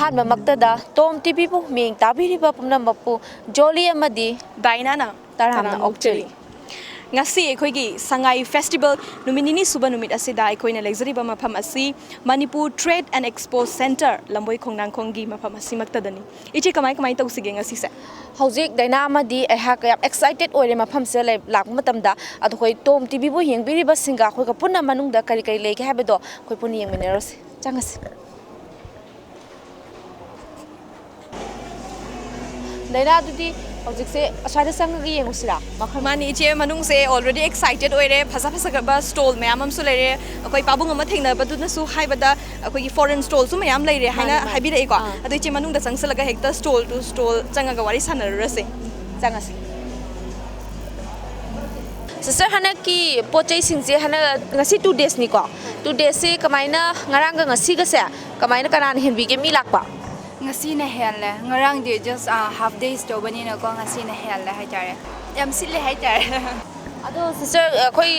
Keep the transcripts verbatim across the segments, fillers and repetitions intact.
ꯑꯍꯥꯟꯕꯃꯛꯇꯗ ꯇꯣꯝ ꯇꯤꯚꯤꯕꯨ ꯃꯤꯌꯦꯡ ꯇꯥꯕꯤꯔꯤꯕ ꯄꯨꯝꯅꯃꯛꯄꯨ ꯖꯣꯂꯤ ꯑꯃꯗꯤ ꯗꯥꯏꯅꯥꯅ ꯇꯔꯥꯝꯅ ꯇꯔꯥꯝꯅ ꯑꯣꯛꯆꯔꯤ꯫ ꯑꯣꯛꯆꯔꯤ꯫ ꯉꯁꯤ ꯑꯩꯈꯣꯏꯒꯤ ꯁꯉꯥꯏ ꯐꯦꯁꯇꯤꯚꯦꯜ ꯅꯨꯃꯤꯠ ꯅꯤꯅꯤ ꯁꯨꯕ ꯅꯨꯃꯤꯠ ꯑꯁꯤꯗ ꯑꯩꯈꯣꯏꯅ ꯂꯩꯖꯔꯤꯕ ꯃꯐꯝ ꯑꯁꯤ Manipur trade and expo centre Lamboi ꯈꯣꯡꯅꯥꯡꯈꯣꯡꯒꯤ ꯃꯐꯝ ꯑꯁꯤꯃꯛꯇꯗꯅꯤ꯫ ꯏꯆꯦ, ꯀꯃꯥꯏ ꯀꯃꯥꯏ ꯇꯧꯁꯤꯒꯦ ꯉꯁꯤꯁꯦ? ꯍꯧꯖꯤꯛ ꯗꯥꯏꯅꯥ ꯑꯃꯗꯤ ꯑꯩꯍꯥꯛ ꯌꯥꯝ ꯑꯦꯛꯁꯥꯏꯇꯦꯠ ꯑꯣꯏꯔꯦ ꯃꯐꯝꯁꯤꯗ ꯂꯩ-, ꯂꯥꯛꯄ ꯃꯇꯝꯗ꯫ ꯑꯗꯣ ꯑꯩꯈꯣꯏ ꯇꯣꯝ ꯇꯤꯚꯤꯕꯨ ꯌꯦꯡꯕꯤꯔꯤꯕꯁꯤꯡꯒ ꯑꯩꯈꯣꯏꯒ ꯄꯨꯟꯅ ꯃꯅꯨꯡꯗ ꯀꯔꯤ ꯀꯔꯤ ꯂꯩꯒꯦ ꯍꯥꯏꯕꯗꯣ ꯑꯩꯈꯣꯏ ꯄꯨꯟꯅ ꯌꯦꯡꯃꯤꯟꯅꯔꯨꯁꯤ꯫ ꯆꯪꯉꯁꯤ꯫ ꯗꯥꯏꯅꯥ, ꯑꯗꯨꯗꯤ ꯍꯧꯖꯤꯛꯁꯦ ꯑꯁ꯭ꯋꯥꯏꯗ ꯆꯪꯉꯒ ꯌꯦꯡꯉꯨꯁꯤꯔꯥ? ꯃꯈꯜ ꯃꯥꯅꯤ, ꯏꯆꯦ, ꯃꯅꯨꯡꯁꯦ already excited ꯑꯣꯏꯔꯦ꯫ ꯐꯖ ꯐꯖꯕ ꯁ꯭ꯇꯣꯜ ꯃꯌꯥꯝ ꯑꯃꯁꯨ ꯂꯩꯔꯦ꯫ ꯑꯩꯈꯣꯏ ꯄꯥꯕꯨꯡ ꯑꯃ ꯊꯦꯡꯅꯕꯗꯨꯅꯁꯨ ꯍꯥꯏꯕꯗ ꯑꯩꯈꯣꯏꯒꯤ ꯐꯣꯔꯦꯟ ꯁ꯭ꯇꯣꯜꯁꯨ ꯃꯌꯥꯝ ꯂꯩꯔꯦ ꯍꯥꯏꯅ ꯃꯥꯅꯤ, ꯃꯥꯅꯤ꯫ ꯍꯥꯏꯕꯤꯔꯛꯏꯀꯣ꯫ ꯑꯥ꯫ ꯑꯗꯣ ꯏꯆꯦ, ꯃꯅꯨꯡꯗ ꯆꯪꯁꯤꯜꯂꯒ ꯍꯦꯛꯇ ꯁ꯭ꯇꯣꯜ ꯇꯨ ꯁ꯭ꯇꯣꯜ ꯆꯪꯉꯒ ꯋꯥꯔꯤ ꯁꯥꯟꯅꯔꯨꯔꯁꯦ꯫ ꯆꯪꯉꯁꯤ꯫ ꯁꯤꯁꯇꯔ, ꯍꯟꯗꯛꯀꯤ ꯄꯣꯠ ꯆꯩꯁꯤꯡꯁꯦ ꯍꯟꯗꯛ ꯉꯁꯤ ꯇꯨ ꯗꯦꯖꯅꯤꯀꯣ? ꯇꯨ ꯗꯦꯖꯁꯦ ꯀꯃꯥꯏꯅ, ꯉꯔꯥꯡꯒ ꯉꯁꯤꯒꯁꯦ ꯀꯃꯥꯏꯅ, ꯀꯅꯥꯅ ꯍꯦꯟꯕꯤꯒꯦ ꯃꯤ ꯂꯥꯛꯄ? ꯉꯁꯤꯅ ꯍꯦꯜꯂꯦ꯫ ꯉꯔꯥꯡꯗꯤ just, ꯑ, half days ꯇꯧꯕꯅꯤꯅꯀꯣ, ꯉꯁꯤꯅ ꯍꯦꯜꯂꯦ ꯍꯥꯏꯇꯥꯔꯦ꯫ ꯌꯥꯝ ꯁꯤꯠꯂꯦ ꯍꯥꯏꯇꯥꯔꯦ꯫ ꯑꯗꯣ ꯁꯤꯁꯇꯔ, ꯑꯩꯈꯣꯏ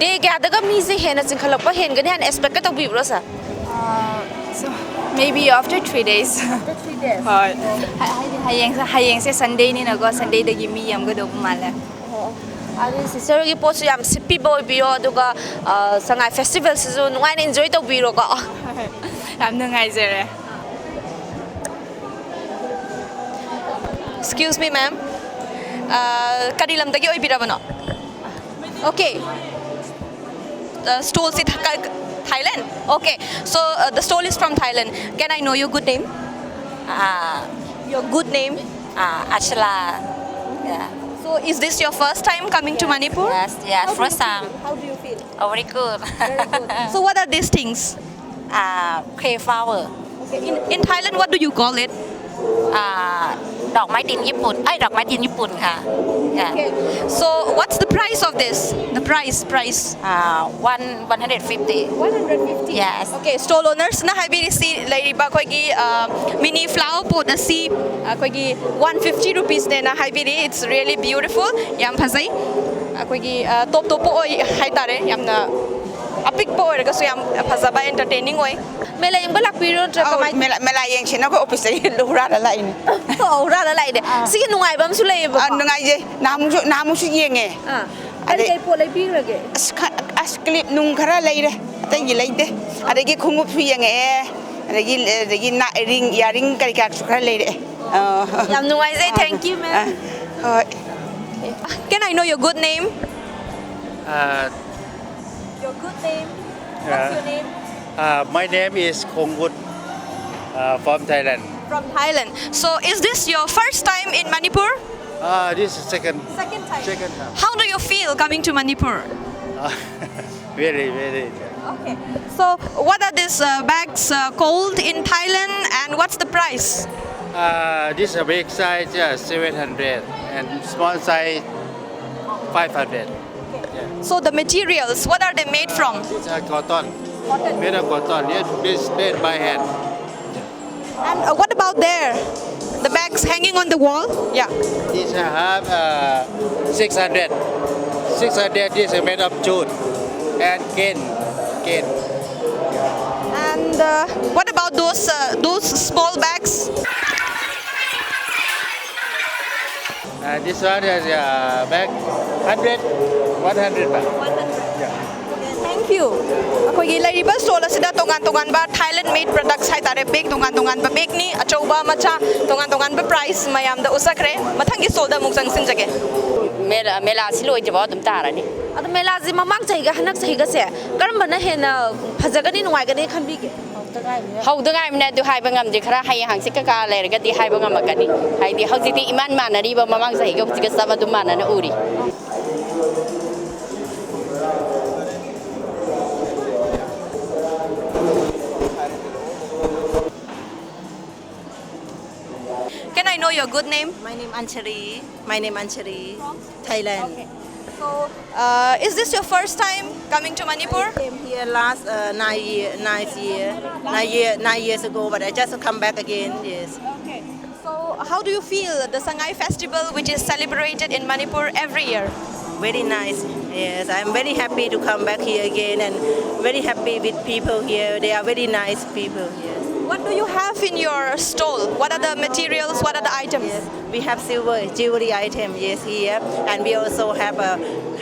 ꯗꯦ ꯀꯌꯥꯗꯒ ꯃꯤꯁꯦ ꯍꯦꯟꯅ ꯆꯤꯟꯈꯠꯂꯛꯄ ꯍꯦꯟꯒꯅꯤ ꯍꯥꯏꯅ ꯑꯦꯛꯁꯄꯦꯛꯀ ꯇꯧꯕꯤꯕ꯭ꯔꯣ, ꯁꯥꯔ? ꯑ, so, maybe after three days꯫ After three days? ꯍꯣꯏ꯫ ꯑꯣ꯫ ꯍꯥꯏ-, ꯍꯥꯏꯗꯤ ꯍꯌꯦꯡꯁꯦ, ꯍꯌꯦꯡꯁꯦ ꯁꯟꯗꯦꯅꯤꯅꯀꯣ, ꯁꯟꯗꯦꯗꯒꯤ ꯃꯤ ꯌꯥꯝꯒꯗꯧꯕ ꯃꯥꯜꯂꯦ꯫ ꯑꯣ, ꯑꯣ꯫ ꯑꯗꯨꯗꯤ ꯁꯤꯁꯇꯔꯒꯤ ꯄꯣꯠꯁꯨ ꯌꯥꯝ ꯁꯤꯠꯄꯤꯕ ꯑꯣꯏꯕꯤꯌꯣ, ꯑꯗꯨꯒ, ꯑ, ꯁꯉꯥꯏ ꯐꯦꯁꯇꯤꯚꯦꯜꯁꯤꯁꯨ ꯅꯨꯡꯉꯥꯏꯅ ꯏꯟꯖꯣꯏ ꯇꯧꯕꯤꯔꯣꯀꯣ꯫ ꯌꯥꯝ ꯅꯨꯡꯉꯥꯏꯖꯔꯦ꯫ Excuse me, ma'am. ꯑ, ꯀꯔꯤ ꯂꯝꯗꯒꯤ ꯑꯣꯏꯕꯤꯔꯕꯅꯣ? Okay. The stall is Tha-, Thailand? Okay. So, uh, the stall is from Thailand. Can I know your good name? Ah. Your good name? Ah, Ashla. Yeah. So, is this your first time coming to Manipur? Yes, yes, first time. How do you feel? Oh, very good. Very good. So, what are these things? Ah, clay flower. Okay. In, in Thailand, what do you call it? อ่า ดอกไม้ตีนญี่ปุ่น เอ้ย ดอกไม้ตีนญี่ปุ่นค่ะ ค่ะ Okay. So, what's the price of this? The price, price. อ่า one one hundred fifty. One hundred fifty? Yes. Okay, stall owners ꯅ ꯍꯥꯏꯕꯤꯔꯤꯁꯤ ꯂꯩꯔꯤꯕ ꯑꯩꯈꯣꯏꯒꯤ, ꯑ, mini flower pot ꯑꯁꯤ ꯑꯩꯈꯣꯏꯒꯤ one fifty rupees ꯅꯦꯅ ꯍꯥꯏꯕꯤꯔꯤ꯫ It's really beautiful. ꯌꯥꯝ ꯐꯖꯩ꯫ ꯑꯩꯈꯣꯏꯒꯤ, ꯑ, ꯇꯣꯞ ꯇꯣꯞꯄ ꯑꯣꯏ ꯍꯥꯏꯇꯥꯔꯦ꯫ ꯌꯥꯝꯅ ꯑꯄꯤꯛꯄ ꯑꯣꯏꯔꯒꯁꯨ ꯌꯥꯝ ꯐꯖꯕ, entertaining ꯑꯣꯏ꯫ ꯃꯦꯂꯥ ꯌꯦꯡꯕ ꯂꯥꯛꯄꯤꯔꯣ ꯅꯠꯇ꯭ꯔꯒ ꯑꯧ, ꯀꯃꯥꯏꯅ? ꯃꯦꯂꯥ, ꯃꯦꯂꯥ ꯌꯦꯡꯁꯦꯅ ꯑꯩꯈꯣꯏ ꯑꯣꯐꯤꯁꯇꯒꯤ ꯍꯨꯔꯥꯜꯂ ꯂꯥꯛꯏꯅꯦ꯫ ꯑꯣ, ꯍꯨꯔꯥꯜꯂ ꯂꯥꯛꯏꯅꯦ꯫ ꯑꯥ꯫ ꯁꯤꯒꯤ ꯅꯨꯡꯉꯥꯏꯕ ꯑꯃꯁꯨ ꯂꯩꯌꯦꯕꯀꯣ꯫ ꯑꯥ, ꯅꯨꯡꯉꯥꯏꯖꯩ꯫ ꯅꯍꯥꯟꯃꯨꯛꯁꯨ, ꯅꯍꯥꯟꯃꯨꯛꯁꯨ ꯌꯦꯡꯉꯦ꯫ ꯑꯥ꯫ ꯀꯔꯤ ꯑꯗꯩ ꯀꯔꯤ ꯄꯣꯠ ꯂꯩꯕꯤꯈ꯭ꯔꯒꯦ? ꯑꯁ, ꯈ-, ꯑꯁ, ꯀ꯭ꯂꯤꯞ ꯅꯨꯡ ꯈꯔ ꯂꯩꯔꯦ꯫ ꯑꯇꯩꯒꯤ ꯂꯩꯗꯦ꯫ ꯑꯗꯒꯤ ꯈꯣꯡꯎꯞꯁꯨ ꯌꯦꯡꯉꯛꯑꯦ꯫ ꯑꯗꯒꯤ, ꯑꯗꯒꯤ ꯅꯥ-, ꯔꯤꯡ, ꯏꯌꯥꯔꯤꯡ ꯀꯔꯤ ꯀꯔꯥꯁꯨ ꯈꯔ ꯂꯩꯔꯛꯑꯦ꯫ ꯑꯥ꯫ ꯌꯥꯝ ꯅꯨꯡꯉꯥꯏꯖꯩ꯫ ꯑꯥ꯫ Thank you, ma'am. ꯑꯥ, ꯍꯣꯏ꯫ Can I know your good name? Uh, Your good name? What's uh, your name? Uh, my name is Khonggut, uh, from Thailand. From Thailand. So, is this your first time in Manipur? Uh, this is second. Second time. Second time. How do you feel coming to Manipur? Uh, very, very. Okay. So, what are these uh, bags uh, called in Thailand, and what's the price? Uh, this is a big size, yeah, seven hundred, and small size, five hundred. Yeah. So the materials, what are they made from? It's a cotton. Cotton. Made of cotton. Yes, it's made by hand. And uh, what about there? The bags hanging on the wall? Yeah. This I have uh, six hundred. Six hundred is made of jute and cane. Cane. And uh, what about those uh, those small bags? Uh, this one is uh, bag hundred, one hundred baht. Thank you. ꯑꯩꯈꯣꯏꯒꯤ ꯂꯩꯔꯤꯕ stall ꯑꯁꯤꯗ ꯇꯣꯉꯥꯟ ꯇꯣꯉꯥꯟꯕ Thailand made products ꯍꯥꯏꯇꯥꯔꯦ, bag ꯇꯣꯉꯥꯟ ꯇꯣꯉꯥꯟꯕ, ꯕꯦꯒꯅꯤ ꯑꯆꯧꯕ ꯃꯆꯥ ꯇꯣꯉꯥꯟ ꯇꯣꯉꯥꯟꯕ price ꯃꯌꯥꯝꯗ ꯎꯠꯆꯈ꯭ꯔꯦ꯫ ꯃꯊꯪꯒꯤ ꯁ꯭ꯇꯣꯜꯗ ꯑꯃꯨꯛ ꯆꯪꯁꯤꯟꯖꯒꯦ꯫ ꯃꯦꯂꯥ, ꯃꯦꯂꯥꯁꯤ ꯂꯣꯏꯗ꯭ꯔꯤꯐꯥꯎ ꯑꯗꯨꯝ ꯇꯥꯔꯅꯤ꯫ ꯑꯗꯣ ꯃꯦꯂꯥꯁꯦ ꯃꯃꯥꯡ ꯆꯍꯤꯒ ꯍꯟꯗꯛ ꯆꯍꯤꯒꯁꯦ ꯀꯔꯝꯕꯅ ꯍꯦꯟꯅ ꯐꯖꯒꯅꯤ, ꯅꯨꯡꯉꯥꯏꯒꯅꯤ ꯈꯟꯕꯤꯒꯦ? ꯍꯧꯗ ꯉꯥꯏꯔꯤꯕꯅꯤꯅ ꯑꯗꯨ ꯍꯥꯏꯕ ꯉꯝꯗꯦ꯫ ꯈꯔ ꯍꯌꯦꯡ ꯍꯪꯆꯤꯠ ꯀꯀꯥ ꯂꯩꯔꯒꯗꯤ ꯍꯥꯏꯕ ꯉꯝꯃꯛꯀꯅꯤ꯫ ꯍꯥꯏꯗꯤ ꯍꯧꯖꯤꯛꯇꯤ ꯏꯃꯥꯟ ꯃꯥꯟꯅꯔꯤꯕ, ꯃꯃꯥꯡ ꯆꯍꯤꯒ ꯍꯧꯖꯤꯛꯀ ꯆꯞ ꯑꯗꯨꯝ ꯃꯥꯟꯅꯅ ꯎꯔꯤ꯫ Can I know your good name? My name Anchari. My name Anchari. From? Thailand. Okay. So, uh, is this your first time coming to Manipur? I came here last uh, nine year, nine year, nine year, nine years ago, but I just come back again. Yes. Okay. So, how do you feel the Sangai festival, which is celebrated in Manipur every year? Very nice. Yes, I'm very happy to come back here again and very happy with people here. They are very nice people. Yes. What do you have in your stall? What are the materials? What are the items? Yes, we have silver jewelry item, yes, here, and we also have a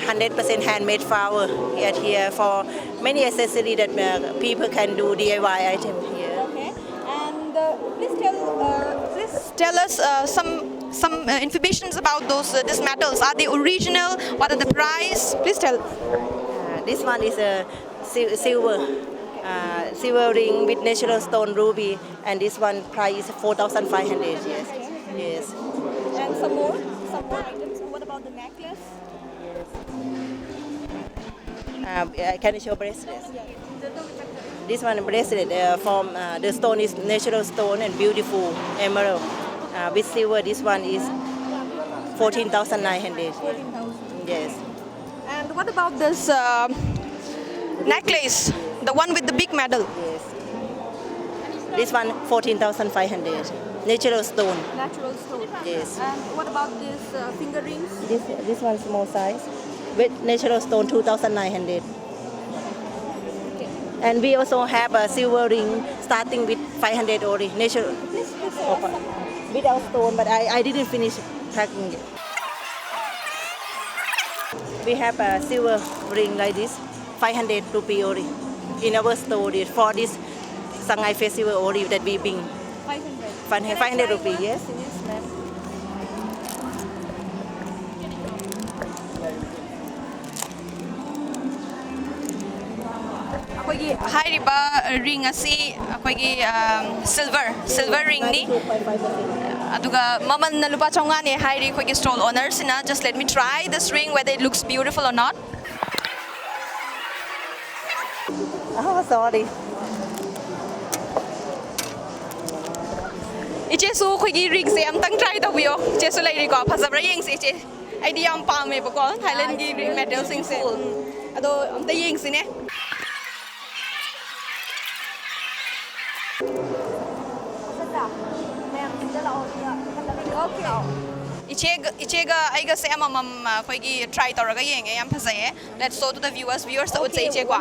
hundred percent handmade flower at here for many accessory that uh, people can do D I Y item here. Okay. And uh, please tell uh, please tell us uh, some some uh, informations about those uh, these metals. Are they original? What are the price? Please tell. Uh, this one is a sil- silver uh, silver ring with natural stone ruby, and this one price is four thousand five hundred. Yes, yes. And some more, some more items. What about the necklace? Uh, uh, can you show bracelets? This one bracelet uh, from uh, the stone is natural stone and beautiful emerald. Uh, with silver, this one is fourteen thousand nine hundred. Yes. And what about this uh, necklace? The one with the big medal? Yes. This one fourteen thousand five hundred. Natural stone. Natural stone. Yes. And what about this uh, finger rings? This this one small size with natural stone two thousand nine hundred. And we also have a silver ring starting with five hundred ori natural. This is awesome. Without stone, but I, I didn't finish packing it. We have a silver ring like this, five hundred rupee ori. In our store, for this Shanghai Festival ori that we bring. Five hundred. Five hundred, five hundred rupee, yes. Yes, ma'am. ꯑꯩꯈꯣꯏꯒꯤ ꯍꯥꯏꯔꯤꯕ ring ꯑꯁꯤ ꯑꯩꯈꯣꯏꯒꯤ silver silver ringꯅꯤ꯫ ꯑꯗꯨꯒ ꯃꯃꯜꯅ ꯂꯨꯄꯥ ꯆꯥꯝꯃꯉꯥꯅꯦ ꯍꯥꯏꯔꯤ ꯑꯩꯈꯣꯏꯒꯤ stall ownerꯁꯤꯅ꯫ Just let me try this ring, whether it looks beautiful or not. Oh, sorry. ꯏꯆꯦꯁꯨ ꯑꯩꯈꯣꯏꯒꯤ ringꯁꯦ ꯑꯝꯇꯪ try ꯇꯧꯕꯤꯌꯣ꯫ ꯏꯆꯦꯁꯨ ꯂꯩꯔꯤꯀꯣ? ꯐꯖꯕ꯭ꯔꯥ ꯌꯦꯡꯁꯤ ꯏꯆꯦ꯫ ꯑꯩꯗꯤ ꯌꯥꯝ ꯄꯥꯝꯃꯦꯕꯀꯣ Thailandꯒꯤ ring medalꯁꯤꯡꯁꯦ꯫ ꯑꯗꯣ ꯑꯝꯇ ꯌꯦꯡꯁꯤꯅꯦ꯫ ꯐꯖꯗ꯭ꯔꯥ? ꯃꯌꯥꯝ ꯁꯤꯗ ꯂꯥꯛꯑꯣ, ꯑꯗꯨꯒ ꯐꯖꯕ ꯌꯦꯡꯉꯣ꯫ ꯏꯆꯦꯒ ꯏꯆꯦꯒ ꯑꯩꯒꯁꯦ ꯑꯃꯃꯝ ꯑꯩꯈꯣꯏꯒꯤ ꯇ꯭ꯔꯥꯏ ꯇꯧꯔꯒ ꯌꯦꯡꯉꯦ꯫ ꯌꯥꯝ ꯐꯖꯩꯌꯦ꯫ Let's show to the viewers. Viewers ꯎꯠꯁꯦ ꯏꯆꯦꯀꯣ꯫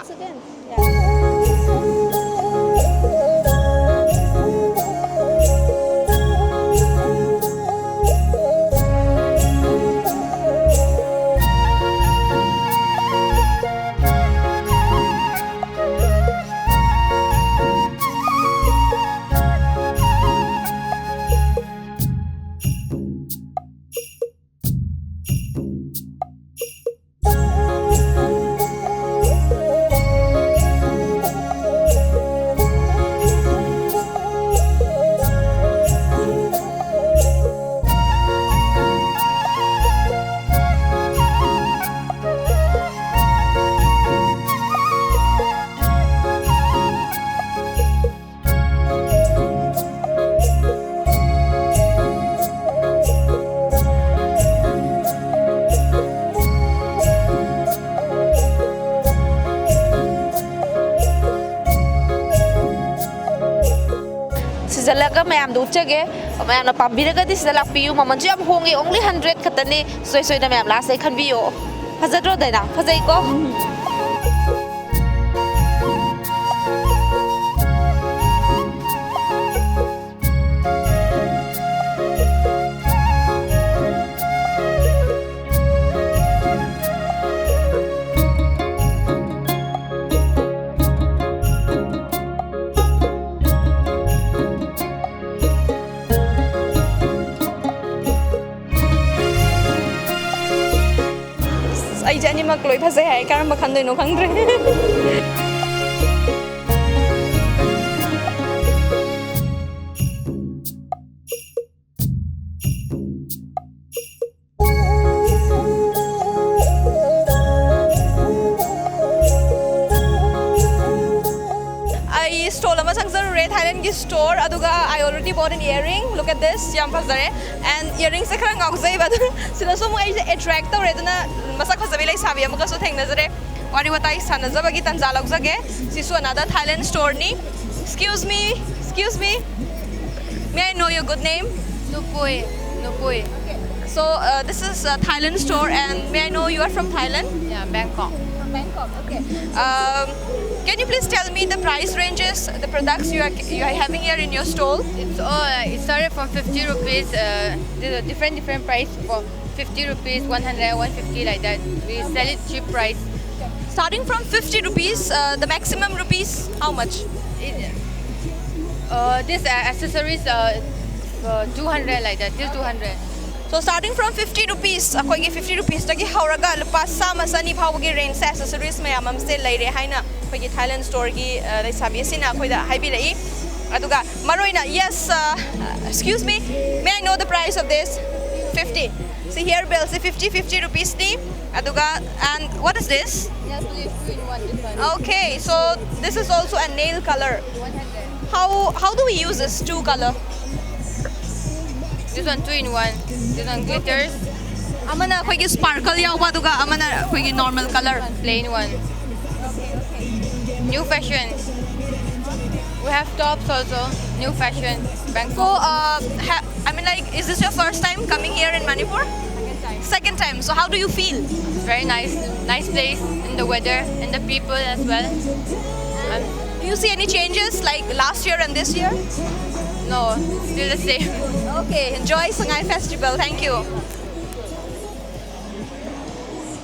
ꯁꯤꯖꯜꯂꯒ ꯃꯌꯥꯝꯗ ꯎꯠꯆꯒꯦ꯫ ꯃꯌꯥꯝꯅ ꯄꯥꯝꯕꯤꯔꯒꯗꯤ ꯁꯤꯗ ꯂꯥꯛꯄꯤꯌꯨ꯫ ꯃꯃꯜꯁꯨ ꯌꯥꯝ ꯍꯣꯡꯉꯦ, only hundred ꯈꯛꯇꯅꯤ꯫ ꯁꯨꯡꯁꯣꯏ ꯁꯣꯏꯗꯅ ꯃꯌꯥꯝ ꯂꯥꯛꯁꯦ ꯈꯟꯕꯤꯌꯣ꯫ ꯐꯖꯗ꯭ꯔꯣ ꯗꯥꯏꯅꯥ? ꯐꯖꯩꯀꯣ? ꯑꯩꯁꯦ ꯑꯅꯤꯃꯛ ꯂꯣꯏ ꯐꯖꯩ ꯍꯥꯏ, ꯀꯔꯝꯕ ꯈꯟꯗꯣꯏꯅꯣ ꯈꯪꯗ꯭ꯔꯦ꯫ ꯑꯩ ꯁ꯭ꯇꯣꯜ ꯑꯃ ꯆꯪꯖꯔꯨꯔꯦ, ꯊꯥꯏꯂꯦꯟꯒꯤ ꯁ꯭ꯇꯣꯔ꯫ ꯑꯗꯨꯒ I already bought an earring. Look at this, ꯌꯥꯝ ꯐꯖꯔꯦ꯫ And earringꯁꯦ ꯈꯔ ꯉꯥꯎꯖꯩꯕ, ꯑꯗꯨ ꯁꯤꯗꯁꯨ ꯑꯃꯨꯛ ꯑꯩꯁꯦ ꯑꯦꯇ꯭ꯔꯦꯛ ꯇꯧꯔꯦ꯫ ꯑꯗꯨꯅ ꯃꯁꯛ ꯐꯖꯕꯤ ꯂꯩꯁꯥꯕꯤ ꯑꯃꯒꯁꯨ ꯊꯦꯡꯅꯖꯔꯦ꯫ ꯋꯥꯔꯤ ꯋꯥꯇꯥꯏ ꯁꯥꯟꯅꯖꯕꯒꯤ ꯇꯥꯟꯖꯥ ꯂꯧꯖꯒꯦ꯫ ꯁꯤꯁꯨ another Thailand storeꯅꯤ꯫ Excuse me, excuse me. May I know your good name? Nupui, Nupui. So uh, this is a Thailand store, and may I know you are from Thailand? Yeah, Bangkok. From Bangkok. Okay. Um, can you please tell me the price ranges, the products you are you are having here in your stall? It's all uh, it started from fifty rupees. Uh, there's a different different price for fifty rupees, one hundred, one fifty like that. We sell it cheap price. Starting from fifty rupees, uh, the maximum rupees, how much? It, uh, this uh, accessories uh, uh, two hundred like that, till two hundred. So starting from fifty rupees, ꯑꯩꯈꯣꯏꯒꯤ fifty rupeesꯇꯒꯤ ꯍꯧꯔꯒ ꯂꯨꯄꯥ ꯆꯥꯝꯃ ꯆꯅꯤ ꯐꯥꯎꯕꯒꯤ rangeꯁꯦ accessories ꯃꯌꯥꯝ ꯑꯃꯁꯦ ꯂꯩꯔꯦ ꯍꯥꯏꯅ ꯑꯩꯈꯣꯏꯒꯤ Thailand storeꯒꯤ ꯂꯩꯁꯥꯕꯤ ꯑꯁꯤꯅ ꯑꯩꯈꯣꯏꯗ ꯍꯥꯏꯕꯤꯔꯛꯏ꯫ ꯑꯗꯨꯒ ꯃꯔꯨꯑꯣꯏꯅ, yes, uh, excuse me, may I know the price of this? Fifty. See here, billꯁꯦ fifty, fifty rupeesꯅꯤ꯫ ꯑꯗꯨꯒ, and what is this? Nail polish two in one, this one. Okay, so this is also a nail color. One hundred. How how do we use this two color? This one two in one. This one glitters. ꯑꯃꯅ ꯑꯩꯈꯣꯏꯒꯤ sparkle ꯌꯥꯎꯕ, ꯑꯗꯨꯒ ꯑꯃꯅ ꯑꯩꯈꯣꯏꯒꯤ normal color. Plain one. New fashion. We have tops also. New fashion. So, Bangkok. uh, ha- I mean, like, is this your first time coming here in Manipur? Second time. So, how do you feel? Very nice. Nice place. In the weather. In the people as well. Um, Do you see any changes like last year and this year? No, still the same. Okay, enjoy Sangai Festival. Thank you.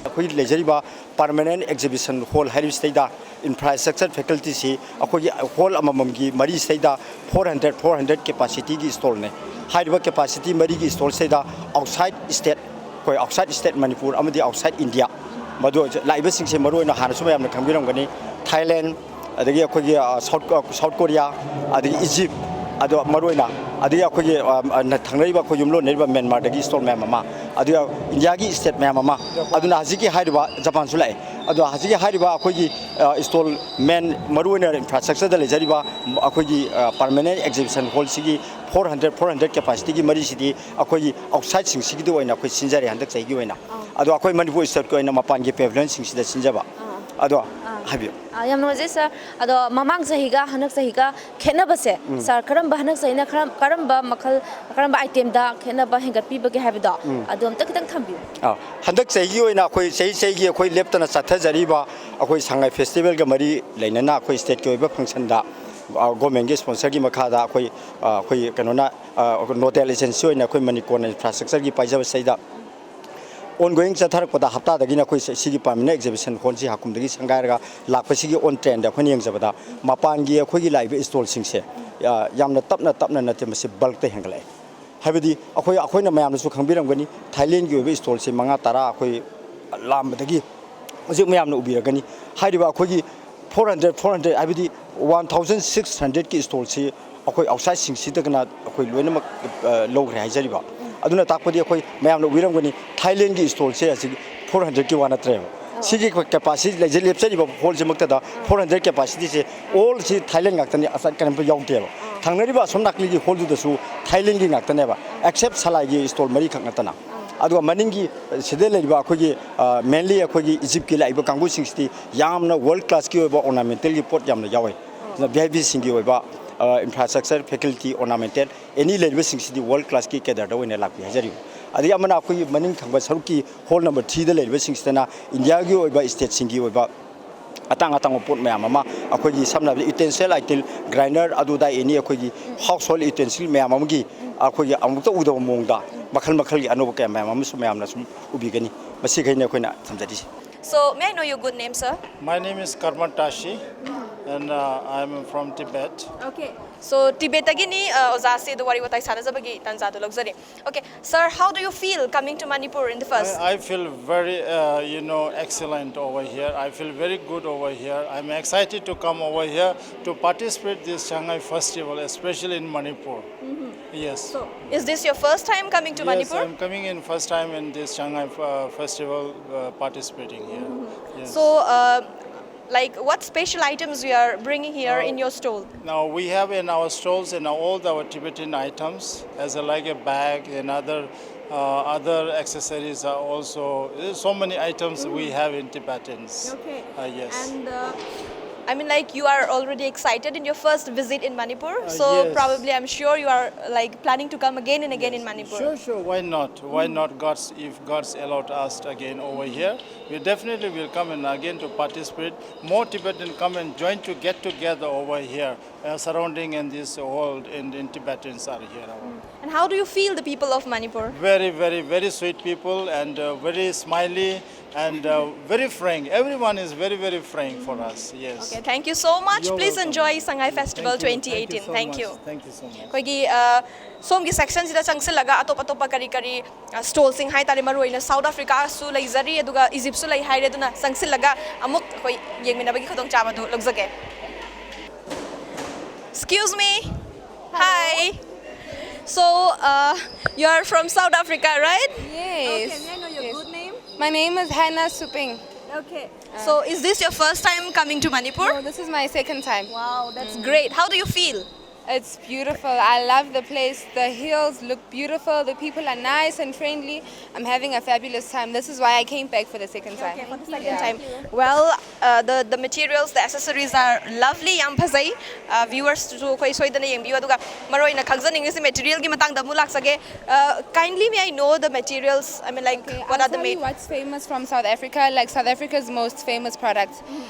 ꯑꯩꯈꯣꯏꯒꯤ ꯂꯩꯖꯔꯤꯕ permanent exhibition hall ꯍꯥꯏꯔꯤꯕꯁꯤꯗꯩꯗ infrastructure facilityꯁꯤ ꯑꯩꯈꯣꯏꯒꯤ hall ꯑꯃꯃꯝꯒꯤ ꯃꯔꯤꯁꯤꯗꯩꯗ four hundred, four hundred capacityꯒꯤ stallꯅꯦ꯫ ꯍꯥꯏꯔꯤꯕ capacity ꯃꯔꯤꯒꯤ stallꯁꯤꯗꯩꯗ outside state, ꯑꯩꯈꯣꯏ outside state Manipur ꯑꯃꯗꯤ outside India, ꯃꯗꯨ ꯂꯥꯛꯏꯕꯁꯤꯡꯁꯦ ꯃꯔꯨꯑꯣꯏꯅ ꯍꯥꯟꯅꯁꯨ ꯃꯌꯥꯝꯅ ꯈꯪꯕꯤꯔꯝꯒꯅꯤ, ꯊꯥꯏꯂꯦꯟ, ꯑꯗꯒꯤ ꯑꯩꯈꯣꯏꯒꯤ South South Korea, ꯑꯗꯒꯤ Egypt, ꯑꯗꯣ ꯃꯔꯨꯑꯣꯏꯅ, ꯑꯗꯒꯤ ꯑꯩꯈꯣꯏꯒꯤ ꯊꯪꯅꯔꯤꯕ ꯑꯩꯈꯣꯏ ꯌꯨꯝꯂꯣꯟꯅꯔꯤꯕ ꯃ꯭ꯌꯥꯟꯃꯥꯔꯗꯒꯤ stall ꯃꯌꯥꯝ ꯑꯃ, ꯑꯗꯨꯒ ꯏꯟꯗꯤꯌꯥꯒꯤ state ꯃꯌꯥꯝ ꯑꯃ, ꯑꯗꯨꯅ ꯍꯧꯖꯤꯛꯀꯤ ꯍꯥꯏꯔꯤꯕ ꯖꯄꯥꯟꯁꯨ ꯂꯥꯛꯑꯦ꯫ ꯑꯗꯣ ꯍꯧꯖꯤꯛꯀꯤ ꯍꯥꯏꯔꯤꯕ ꯑꯩꯈꯣꯏꯒꯤ stall main ꯃꯔꯨꯑꯣꯏꯅ infrastructureꯗ ꯂꯩꯖꯔꯤꯕ ꯑꯩꯈꯣꯏꯒꯤ permanent exhibition hallꯁꯤꯒꯤ four hundred, four hundred capacityꯒꯤ ꯃꯔꯤꯁꯤꯗꯤ ꯑꯩꯈꯣꯏꯒꯤ outsideꯁꯤꯡꯁꯤꯒꯤꯗ ꯑꯣꯏꯅ ꯑꯩꯈꯣꯏ ꯁꯤꯟꯖꯔꯦ ꯍꯟꯗꯛ ꯆꯍꯤꯒꯤ ꯑꯣꯏꯅ꯫ ꯑꯗꯣ ꯑꯩꯈꯣꯏ ꯃꯅꯤꯄꯨꯔ stateꯀꯤ ꯑꯣꯏꯅ ꯃꯄꯥꯟꯒꯤ pavilionꯁꯤꯡꯁꯤꯗ ꯁꯤꯟꯖꯕ꯫ ꯑꯗꯣ ꯍꯥꯏꯕꯤꯌꯨ꯫ ꯑꯥ, ꯌꯥꯝ ꯅꯨꯡꯉꯥꯏꯖꯩ ꯁꯥꯔ꯫ ꯑꯗꯣ ꯃꯃꯥꯡ ꯆꯍꯤꯒ ꯍꯟꯗꯛ ꯆꯍꯤꯒ ꯈꯦꯠꯅꯕꯁꯦ, ꯁꯥꯔ, ꯀꯔꯝꯕ, ꯍꯟꯗꯛ ꯆꯍꯤꯅ ꯈꯔ, ꯀꯔꯝꯕ ꯃꯈꯜ, ꯀꯔꯝꯕ ꯑꯥꯏꯇꯦꯝꯗ ꯈꯦꯠꯅꯕ ꯍꯦꯟꯒꯠꯄꯤꯕꯒꯦ ꯍꯥꯏꯕꯗꯣ, ꯑꯗꯨ ꯑꯝꯇ ꯈꯤꯇꯪ ꯊꯝꯕꯤꯌꯨ꯫ ꯑꯥ, ꯍꯟꯗꯛ ꯆꯍꯤꯒꯤ ꯑꯣꯏꯅ ꯑꯩꯈꯣꯏ ꯆꯍꯤ ꯆꯍꯤꯒꯤ ꯑꯩꯈꯣꯏ ꯂꯦꯞꯇꯅ ꯆꯠꯊꯖꯔꯤꯕ ꯑꯩꯈꯣꯏ ꯁꯉꯥꯏ ꯐꯦꯁꯇꯤꯚꯦꯜꯒ ꯃꯔꯤ ꯂꯩꯅꯅ ꯑꯩꯈꯣꯏ ꯁ꯭ꯇꯦꯠꯀꯤ ꯑꯣꯏꯕ ꯐꯪꯁꯟꯗ, ꯑꯥ, ꯒꯣꯔꯃꯦꯟꯒꯤ ꯁ꯭ꯄꯣꯟꯁꯔꯒꯤ ꯃꯈꯥꯗ ꯑꯩꯈꯣꯏ, ꯑꯥ, ꯑꯩꯈꯣꯏ ꯀꯩꯅꯣꯅ, ꯑꯥ, ꯅꯣꯗꯦꯜ ꯑꯦꯖꯦꯟꯁꯤ ꯑꯣꯏꯅ ꯑꯩꯈꯣꯏ ꯃꯅꯤꯀꯣꯟꯅ ꯏꯟꯐ꯭ꯔꯥꯁ꯭ꯇ꯭ꯔꯛꯆꯔꯒꯤ ꯄꯥꯏꯖꯕꯁꯤꯗ ꯑꯣꯟꯒꯣꯌꯤꯡ ꯆꯠꯊꯔꯛꯄꯗ ꯍꯞꯇꯥꯗꯒꯤꯅ ꯑꯩꯈꯣꯏ ꯁꯤ-, ꯁꯤꯒꯤ ꯄꯥꯔꯃꯤꯅꯦꯟ ꯑꯦꯛꯖꯤꯕꯤꯁꯟ ꯍꯣꯜꯁꯤ ꯍꯥꯀꯨꯝꯗꯒꯤ ꯁꯪꯒꯥꯏꯔꯒ ꯂꯥꯛꯄꯁꯤꯒꯤ ꯑꯣꯟ ꯇ꯭ꯔꯦꯟꯗ ꯑꯩꯈꯣꯏꯅ ꯌꯦꯡꯖꯕꯗ ꯃꯄꯥꯟꯒꯤ ꯑꯩꯈꯣꯏꯒꯤ ꯂꯥꯛꯏꯕ ꯁ꯭ꯇꯣꯜꯁꯤꯡꯁꯦ, ꯑ, ꯌꯥꯝꯅ ꯇꯞꯅ ꯇꯞꯅ ꯅꯠꯇꯦ, ꯃꯁꯤ ꯕꯜꯛꯇ ꯍꯦꯟꯒꯠꯂꯛꯑꯦ꯫ ꯍꯥꯏꯕꯗꯤ ꯑꯩꯈꯣꯏ, ꯑꯩꯈꯣꯏꯅ ꯃꯌꯥꯝꯅꯁꯨ ꯈꯪꯕꯤꯔꯝꯒꯅꯤ, ꯊꯥꯏꯂꯦꯟꯒꯤ ꯑꯣꯏꯕ ꯁ꯭ꯇꯣꯜꯁꯦ ꯃꯉꯥ ꯇꯔꯥ ꯑꯩꯈꯣꯏ ꯂꯥꯛꯑꯝꯕꯗꯒꯤ ꯍꯧꯖꯤꯛ ꯃꯌꯥꯝꯅ ꯎꯕꯤꯔꯒꯅꯤ꯫ ꯍꯥꯏꯔꯤꯕ ꯑꯩꯈꯣꯏꯒꯤ ꯐꯣꯔ ꯍꯟꯗ꯭ꯔꯦꯠ, ꯐꯣꯔ ꯍꯟꯗ꯭ꯔꯦꯠ ꯍꯥꯏꯕꯗꯤ ꯋꯥꯟ ꯊꯥꯎꯖꯟ ꯁꯤꯛꯁ ꯍꯟꯗ꯭ꯔꯦꯠꯀꯤ ꯁ꯭ꯇꯣꯜꯁꯤ ꯑꯩꯈꯣꯏ ꯑꯥꯎꯠꯁꯥꯏꯠꯁꯤꯡꯁꯤꯗꯒꯅ ꯑꯩꯈꯣꯏ ꯂꯣꯏꯅꯃꯛ, ꯑ, ꯂꯧꯈ꯭ꯔꯦ ꯍꯥꯏꯖꯔꯤꯕ꯫ ꯑꯗꯨꯅ ꯇꯥꯛꯄꯗꯤ ꯑꯩꯈꯣꯏ ꯃꯌꯥꯝꯅ ꯎꯕꯤꯔꯝꯒꯅꯤ, ꯊꯥꯏꯂꯦꯟꯒꯤ ꯁ꯭ꯇꯣꯜꯁꯦ ꯑꯁꯤꯒꯤ ꯐꯣꯔ ꯍꯟꯗ꯭ꯔꯦꯠꯀꯤ ꯋꯥ ꯅꯠꯇ꯭ꯔꯦꯕ꯫ ꯁꯤꯒꯤ ꯑꯩꯈꯣꯏ ꯀꯦꯄꯥꯁꯤꯇꯤ ꯂꯩꯖ-, ꯂꯦꯞꯆꯔꯤꯕ ꯍꯣꯜꯁꯤꯃꯛꯇꯗ ꯐꯣꯔ ꯍꯟꯗ꯭ꯔꯦꯠ ꯀꯦꯄꯥꯁꯤꯇꯤꯁꯦ ꯑꯣꯜꯁꯤ ꯊꯥꯏꯂꯦꯟ ꯉꯥꯛꯇꯅꯤ, ꯑꯁ, ꯀꯔꯤꯝꯇ ꯌꯥꯎꯗꯦꯕ꯫ ꯊꯪꯅꯔꯤꯕ ꯑꯁꯣꯝ ꯅꯥꯀꯟꯒꯤ ꯍꯣꯜꯗꯨꯗꯁꯨ ꯊꯥꯏꯂꯦꯟꯒꯤ ꯉꯥꯛꯇꯅꯦꯕ, ꯑꯦꯛꯁꯦꯞ ꯁꯂꯥꯏꯒꯤ ꯁ꯭ꯇꯣꯜ ꯃꯔꯤꯈꯛ ꯅꯠꯇꯅ꯫ ꯑꯗꯨꯒ ꯃꯅꯤꯡꯒꯤ, ꯑ, ꯁꯤꯗ ꯂꯩꯔꯤꯕ ꯑꯩꯈꯣꯏꯒꯤ, ꯑ, ꯃꯦꯟꯂꯤ ꯑꯩꯈꯣꯏꯒꯤ ꯏꯖꯤꯞꯀꯤ ꯂꯥꯛꯏꯕ ꯀꯥꯡꯕꯨꯁꯤꯡꯁꯤꯗꯤ ꯌꯥꯝꯅ ꯋꯥꯔꯜ ꯀ꯭ꯂꯥꯁꯀꯤ ꯑꯣꯏꯕ ꯑꯣꯔꯅꯥꯃꯦꯟꯇꯦꯜꯒꯤ ꯄꯣꯠ ꯌꯥꯝꯅ ꯌꯥꯎꯋꯦ꯫ ꯑꯗꯨꯅ ꯚꯤ ꯑꯥꯏ ꯄꯤꯁꯤꯡꯒꯤ ꯑꯣꯏꯕ, ꯑ, ꯏꯟꯐ꯭ꯔꯥꯁ꯭ꯇ꯭ꯔꯛꯆꯔ, ꯐꯦꯀꯜꯇꯤ, ꯑꯣꯔꯅꯥꯃꯦꯟꯇꯦꯜ ꯑꯦꯅꯤ ꯂꯩꯔꯤꯕꯁꯤꯡꯁꯤꯗꯤ ꯋꯥꯔꯜ ꯀ꯭ꯂꯥꯁꯀꯤ ꯀꯦꯗꯔꯗ ꯑꯣꯏꯅ ꯂꯥꯛꯄꯤ ꯍꯥꯏꯖꯔꯤꯕ꯫ ꯑꯗꯒꯤ ꯑꯃꯅ ꯑꯩꯈꯣꯏꯒꯤ ꯃꯅꯤꯡ ꯊꯪꯕ ꯁꯔꯨꯛꯀꯤ ꯍꯣꯜ ꯅꯝꯕꯔ ꯊ꯭ꯔꯤꯗ ꯂꯩꯔꯤꯕꯁꯤꯡꯁꯤꯗꯅ ꯏꯟꯗꯤꯌꯥꯒꯤ ꯑꯣꯏꯕ ꯁ꯭ꯇꯦꯠꯁꯤꯡꯒꯤ ꯑꯣꯏꯕ ꯑꯇꯥꯡ ꯑꯇꯥꯡꯕ ꯄꯣꯠ ꯃꯌꯥꯝ ꯑꯃ, ꯑꯩꯈꯣꯏꯒꯤ ꯁꯝꯅ ꯍꯥꯏꯔꯕꯗ ꯌꯨꯇꯦꯟꯁꯤꯜ ꯑꯥꯏꯇꯦꯝ, ꯒ꯭ꯔꯥꯏꯟꯗꯔ, ꯑꯗꯨꯗ ꯑꯦꯅꯤ ꯑꯩꯈꯣꯏꯒꯤ ꯍꯥꯎꯁ ꯍꯣꯜ ꯌꯨꯇꯦꯟꯁꯤꯜ ꯃꯌꯥꯝ ꯑꯃꯒꯤ ꯑꯩꯈꯣꯏꯒꯤ ꯑꯃꯨꯛꯇ ꯎꯗꯕ ꯃꯑꯣꯡꯗ ꯃꯈꯜ ꯃꯈꯜꯒꯤ ꯑꯅꯧꯕ ꯀꯌꯥ ꯃꯌꯥꯝ ꯑꯃꯁꯨ ꯃꯌꯥꯝꯅ ꯁꯨꯝ ꯎꯕꯤꯒꯅꯤ꯫ ꯃꯁꯤꯈꯩꯅꯤ ꯑꯩꯈꯣꯏꯅ ꯊꯝꯖꯔꯤꯁꯦ꯫ So, may I know your good name, sir? My name is Karma Tashi, and uh, I'm from Tibet. Okay. So, ꯇꯤꯕꯦꯠꯇꯒꯤꯅꯤ, ꯑ, ꯑꯣꯖꯥꯁꯦ ꯑꯗꯨ ꯋꯥꯔꯤ ꯋꯥꯇꯥꯏ ꯁꯥꯟꯅꯖꯕꯒꯤ ꯇꯥꯟꯖꯥꯗꯣ ꯂꯧꯖꯔꯤ꯫ Okay, sir, how do you feel coming to Manipur in the first? I, I feel very, uh, you know, excellent over here. I feel very good over here. I'm excited to come over here to participate this Shanghai Festival, especially in Manipur. Yes. So, is this your first time coming to Yes, Manipur? I'm coming in first time in this Shanghai uh, Festival, uh, participating here. Yes. So, uh, Like, what special items you are bringing here in your stall? Now we have in our stalls, you know, all our Tibetan items, as a, like a bag and other uh, other accessories are also. There's so many items we have in Tibetans. Okay. Uh, yes. And uh, I mean, like, you are already excited in your first visit in Manipur, Uh, so yes. Probably I'm sure you are like planning to come again and again in Manipur. Sure, sure. Why not? Why not? God's if God's allowed us again over here, we definitely will come and again to participate. More Tibetan come and join to get together over here, uh, surrounding and this whole in, in Tibetans are here. And how do you feel the people of Manipur? Very, very, very sweet people and uh, very smiley and uh, very frank. Everyone is very, very frank for us. Yes. Okay, thank you so much. You're Please welcome. Enjoy Sangai Festival Thank you. twenty eighteen. Thank you so Thank much. You. Thank you so much. ꯑꯩꯈꯣꯏꯒꯤ ꯑ, ꯁꯣꯝꯒꯤ ꯁꯦꯛꯁꯟꯁꯤꯗ ꯆꯪꯁꯤꯜꯂꯒ ꯑꯇꯣꯞ ꯑꯇꯣꯞꯄ ꯀꯔꯤ ꯀꯔꯤ ꯁ꯭ꯇꯣꯜꯁꯤꯡ ꯍꯥꯏꯇꯥꯔꯦ, ꯃꯔꯨꯑꯣꯏꯅ ꯁꯥꯎꯠ ꯑꯐ꯭ꯔꯤꯀꯥꯁꯨ ꯂꯩꯖꯔꯤ, ꯑꯗꯨꯒ ꯏꯖꯤꯞꯁꯨ ꯂꯩ ꯍꯥꯏꯔꯦ꯫ ꯑꯗꯨꯅ ꯆꯪꯁꯤꯜꯂꯒ ꯑꯃꯨꯛ ꯑꯩꯈꯣꯏ ꯌꯦꯡꯃꯤꯟꯅꯕꯒꯤ ꯈꯨꯗꯣꯡꯆꯥꯕꯗꯨ ꯂꯧꯖꯒꯦ꯫ Excuse me. Hi. So uh, you are from South Africa, right? Yes. Okay, may I know your Yes. Good name? My name is Hannah Suping. Okay. So is this your first time coming to Manipur? No, this is my second time. Wow, that's great. How do you feel? It's beautiful. I love the place. The hills look beautiful. The people are nice and friendly. I'm having a fabulous time. This is why I came back for the second time. Okay, for the second time. Well, uh, the the materials, the accessories are lovely. ꯌꯥꯝ ꯐꯖꯩ꯫ Uh, viewers ꯁꯨ ꯑꯩꯈꯣꯏ ꯁꯣꯏꯗꯅ ꯌꯦꯡꯕꯤꯌꯨ꯫ ꯑꯗꯨꯒ ꯃꯔꯨꯑꯣꯏꯅ ꯈꯪꯖꯅꯤꯡꯉꯤꯁꯤ material ꯒꯤ ꯃꯇꯥꯡꯗ ꯑꯃꯨꯛ ꯂꯥꯛꯆꯒꯦ꯫ Uh, kindly may I know the materials? I mean, like, Okay, what I'll are the tell you ma- what's famous from South Africa, like South Africa's most famous products.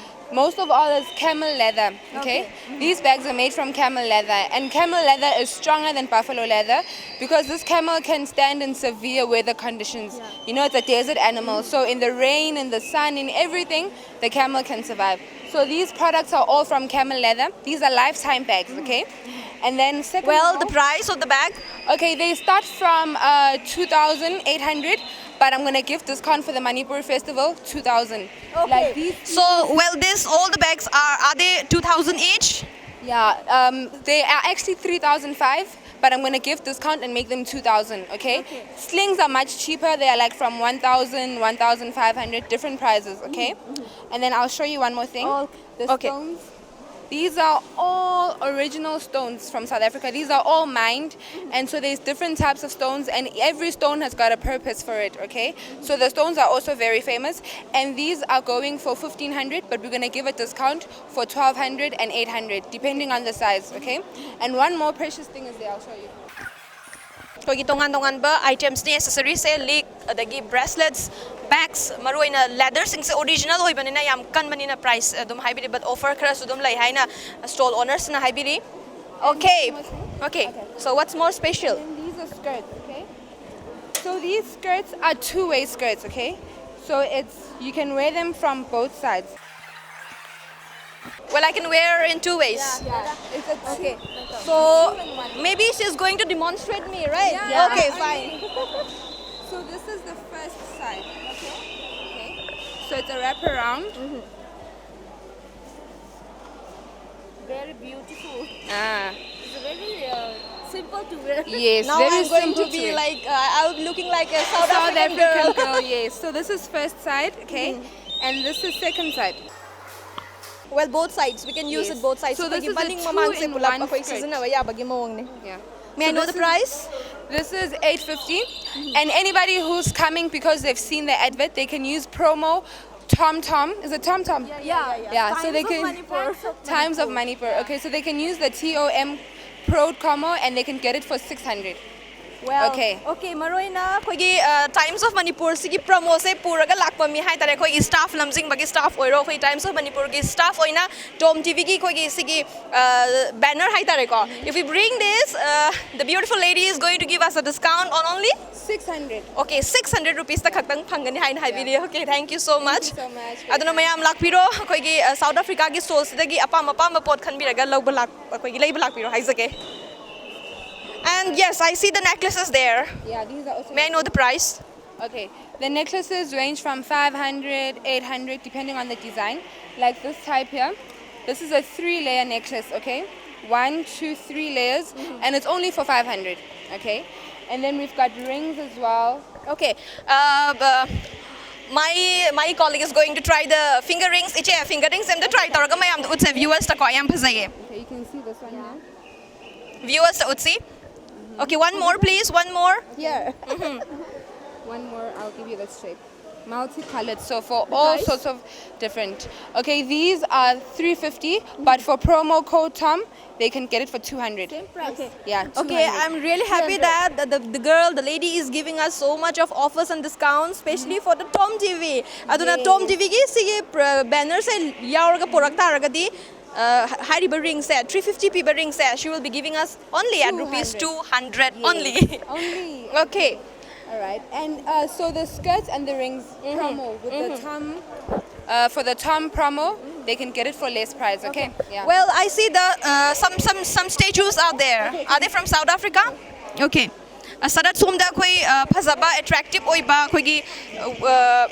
Most of all is camel leather. Okay, these bags are made from camel leather, and camel leather is stronger than buffalo leather because this camel can stand in severe weather conditions. You know, it's a desert animal, so in the rain, in the sun, in everything, the camel can survive. So these products are all from camel leather. These are lifetime bags, okay? And then second of Well, all, the price of the bag? Okay, they start from uh, two thousand eight hundred, but I'm gonna give discount for the Manipur Festival, two thousand. Like these, So, well, this all the bags are are they two thousand each? Yeah, um, they are actually three thousand five, But I'm going to give discount and make them two thousand, okay? Slings are much cheaper. They are like from one thousand, one thousand five hundred, different prices, okay? And then I'll show you one more thing. All The okay. Stones. These are all original stones from South Africa. These are all mined, and so there's different types of stones, and every stone has got a purpose for it, okay? So the stones are also very famous, and these are going for fifteen hundred, but we're going to give a discount for twelve hundred and eight hundred, depending on the size, okay? And one more precious thing is there, I'll show you. ꯑꯩꯈꯣꯏꯒꯤ ꯇꯣꯉꯥꯟ ꯇꯣꯉꯥꯟꯕ items ꯅꯦ, accessories ꯁꯦ, ꯂꯤꯛ, ꯑꯗꯒꯤ bracelets, bags, ꯃꯔꯨꯑꯣꯏꯅ leather ꯁꯤꯡꯁꯦ original ꯑꯣꯏꯕꯅꯤꯅ ꯌꯥꯝ ꯀꯟꯕꯅꯤꯅ price ꯑꯗꯨꯝ ꯍꯥꯏꯕꯤꯔꯤ, but offer ꯈꯔꯁꯨ ꯑꯗꯨꯝ ꯂꯩ ꯍꯥꯏꯅ stall owners ꯅ ꯍꯥꯏꯕꯤꯔꯤ. Okay. Okay. So what's more special? And these are skirts, okay? So these skirts are two-way skirts, okay? So it's, you can wear them from both sides. Well, I can wear in two ways. Yeah, it's a okay. So maybe she's going to demonstrate me, right? Yeah. Okay, I fine. So this is the first side, okay? Okay. So it's a wrap around. Very beautiful. Ah, It's very uh, simple to wear. yes, Now very I'm going simple to be wear. Like uh, I'm looking like a South, South African, African girl. Girl, yes. So this is first side, okay? And this is second side. Well, both sides. We can use Yes. it both sides. So this ꯑꯩꯈꯣꯏꯒꯤ is a ꯃꯅꯤꯡ ꯃꯃꯥꯡꯁꯦ two-in-one ꯄꯨꯂꯞ ꯑꯩꯈꯣꯏ skirt. ꯁꯤꯖꯤꯟꯅꯕ ꯌꯥꯕꯒꯤ ꯃꯑꯣꯡꯅꯤ. Yeah. May I So know this the is- price? This is eight fifty, and anybody who's coming because they've seen the advert, they can use promo Tom Tom. Is it Tom Tom? Yeah, yeah, yeah. Yeah. So they Times of can Manipur. Times of Manipur. Okay, so they can use the T O M promo, and they can get it for six hundred. Well, Okay. Okay, ꯃꯔꯨꯑꯣꯏꯅ ꯑꯩꯈꯣꯏꯒꯤ uh, Times of Manipur ꯁꯤꯒꯤ promo ꯁꯦ ꯄꯨꯔꯒ ꯂꯥꯛꯄ ꯃꯤ ꯍꯥꯏꯇꯥꯔꯦ, ꯑꯩꯈꯣꯏꯒꯤ staff, ꯂꯝꯖꯤꯡꯕꯒꯤ staff ꯑꯣꯏꯔꯣ, ꯑꯩꯈꯣꯏ Times of Manipur ꯒꯤ staff ꯑꯣꯏꯅ Tom T V ꯒꯤ ꯑꯩꯈꯣꯏꯒꯤ ꯁꯤꯒꯤ uh, banner ꯍꯥꯏꯇꯥꯔꯦꯀꯣ. If we bring this, uh, the beautiful lady is going to give us a discount on only Six hundred. Okay, six hundred rupees ꯇ ꯈꯛꯇꯪ ꯐꯪꯒꯅꯤ ꯍꯥꯏꯅ ꯍꯥꯏꯕꯤꯔꯤ. Okay, thank you so much. So much. ꯑꯗꯨꯅ ꯃꯌꯥꯝ ꯂꯥꯛꯄꯤꯔꯣ, ꯑꯩꯈꯣꯏꯒꯤ uh, South Africa ꯒꯤ stall ꯁꯤꯗꯒꯤ ꯑꯄꯥꯝ ꯑꯄꯥꯝꯕ ꯄꯣꯠ ꯈꯟꯕꯤꯔꯒ ꯂꯧꯕ ꯂꯥꯛ ꯑꯩꯈꯣꯏꯒꯤ ꯂꯩꯕ ꯂꯥꯛꯄꯤꯔꯣ ꯍꯥꯏꯖꯒꯦ. And yes, I see the necklaces there. Yeah, these are also. May I know the price? Okay, the necklaces range from five hundred, eight hundred, depending on the design. Like this type here, this is a three-layer necklace, okay? One, two, three layers, and it's only for five hundred. Okay, and then we've got rings as well. Okay. Uh, b- my my colleague is going to try the finger rings. ꯏꯆꯦ, finger rings ꯑꯝꯇ try ꯇꯧꯔꯒ ꯃꯌꯥꯝꯗ ꯎꯠꯁꯦ, viewers ꯇꯀꯣ꯫ ꯌꯥꯝ ꯐꯖꯩꯌꯦ꯫ Okay, you can see this one here. Viewers ꯎꯠꯁꯤ. Okay, one more please, one more. Here. One more, I'll give you this shape. Multicolored, so for all sorts of different. Okay, these are three fifty, but for promo code Tom, they can get it for two hundred. Same price. Yeah. Okay, 200. I'm really happy that the, the, the girl, the lady is giving us so much of offers and discounts, especially for the Tom TV. ꯑꯗꯨꯅ Tom TVꯒꯤ ꯁꯤꯒꯤ bannerꯁꯦ ꯌꯥꯎꯔꯒ ꯄꯨꯔꯛ ꯇꯥꯔꯒꯗꯤ, uh, ꯍꯥꯏꯔꯤꯕ ringꯁꯦ, three fifty ꯄꯤꯕ ringꯁꯦ, she will be giving us only at rupees two hundred only. Only. Okay. All right. And uh, so the skirts and the rings promo with the Tom, uh, for the Tom promo, they can get it for less price. Okay. Yeah. Well, I see the uh, some some some statues are there. Are they from South Africa? Okay. ꯑ, ꯁꯔꯠ ꯁꯣꯝꯗ ꯑꯩꯈꯣꯏ, ꯑ, ꯐꯖꯕ, attractive ꯑꯣꯏꯕ ꯑꯩꯈꯣꯏꯒꯤ, ꯑ,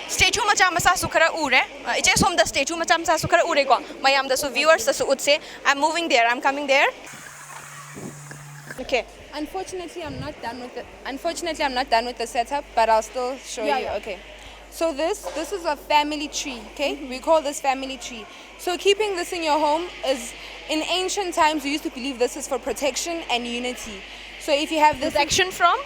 statue ꯃꯆꯥ ꯃꯆꯥꯁꯨ ꯈꯔ ꯎꯔꯦ꯫ ꯑ, ꯏꯆꯦ, ꯁꯣꯝꯗ statue ꯃꯆꯥ ꯃꯆꯥꯁꯨ ꯈꯔ ꯎꯔꯦꯀꯣ꯫ ꯃꯌꯥꯝꯗꯁꯨ, viewersꯇꯁꯨ ꯎꯠꯁꯦ. I'm moving there, I'm coming there. Okay. Unfortunately, I'm not done with the. Unfortunately, I'm not done with the setup, but I'll still show Yeah, you. yeah. Okay. So this this is a family tree. Okay. We call this family tree. So keeping this in your home is, in ancient times, we used to believe this is for protection and unity. So if you have this Protection from?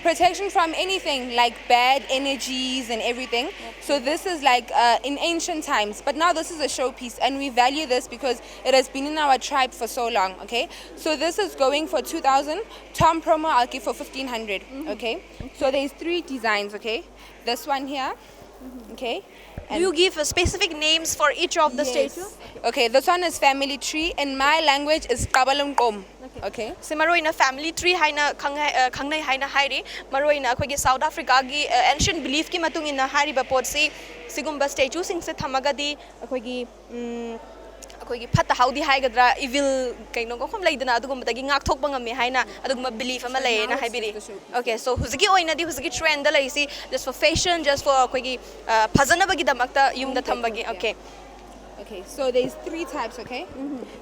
Protection from anything like bad energies and everything. So this is like, uh, in ancient times, but now this is a showpiece, and we value this because it has been in our tribe for so long. Okay, so this is going for two thousand. Tom promo, I'll give for fifteen hundred. Okay, so there's three designs. Okay, this one here. Okay. Do you give uh, specific names for each of the Yes. statue? Okay, this one is family tree. In my language is Qabalum Qom. Okay. ꯁꯤ ꯃꯔꯨ ꯑꯣꯏꯅ family tree ꯍꯥꯏꯅ ꯈꯪꯅ- ꯑ, ꯈꯪꯅꯩ ꯍꯥꯏꯅ ꯍꯥꯏꯔꯤ꯫ ꯃꯔꯨ ꯑꯣꯏꯅ ꯑꯩꯈꯣꯏꯒꯤ South Africaꯒꯤ, ꯑ, ancient beliefꯀꯤ ꯃꯇꯨꯡ ꯏꯟꯅ ꯍꯥꯏꯔꯤꯕ ꯄꯣꯠꯁꯤ ꯁꯤꯒꯨꯝꯕ statueꯁꯤꯡꯁꯦ ꯊꯝꯃꯒꯗꯤ ꯑꯩꯈꯣꯏꯒꯤ, ꯎꯝ, ꯑꯩꯈꯣꯏꯒꯤ ꯐꯠꯇ ꯍꯥꯎꯗꯤ ꯍꯥꯏꯒꯗ꯭ꯔꯥ, evil ꯀꯩꯅꯣꯒꯨꯝꯕ ꯂꯩꯗꯅ, ꯑꯗꯨꯒꯨꯝꯕꯗꯒꯤ ꯉꯥꯛꯊꯣꯛꯄ ꯉꯝꯃꯤ ꯍꯥꯏꯅ ꯑꯗꯨꯒꯨꯝꯕ belief ꯑꯃ ꯂꯩꯌꯦꯅ ꯍꯥꯏꯕꯤꯔꯤ꯫ Okay, so ꯍꯧꯖꯤꯛꯀꯤ ꯑꯣꯏꯅꯗꯤ ꯍꯧꯖꯤꯛꯀꯤ trendꯗ ꯂꯩꯔꯤꯁꯤ just for fashion, just for ꯑꯩꯈꯣꯏꯒꯤ, ꯑ, ꯐꯖꯅꯕꯒꯤꯗꯃꯛꯇ ꯌꯨꯝꯗ ꯊꯝꯕꯒꯤ꯫ Okay. Okay, so there's three types, okay?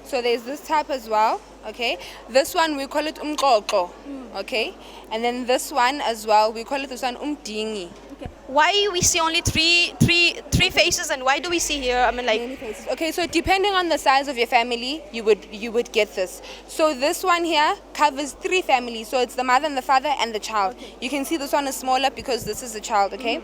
So there's this type as well, okay? This one we call it umxoxo, okay? And then this one as well, we call it this one umdingi. Why we see only three, three, three faces, and why do we see here? I mean, like, Many faces. Okay, so depending on the size of your family, you would you would get this. So this one here covers three families. So it's the mother and the father and the child. You can see this one is smaller because this is the child, okay?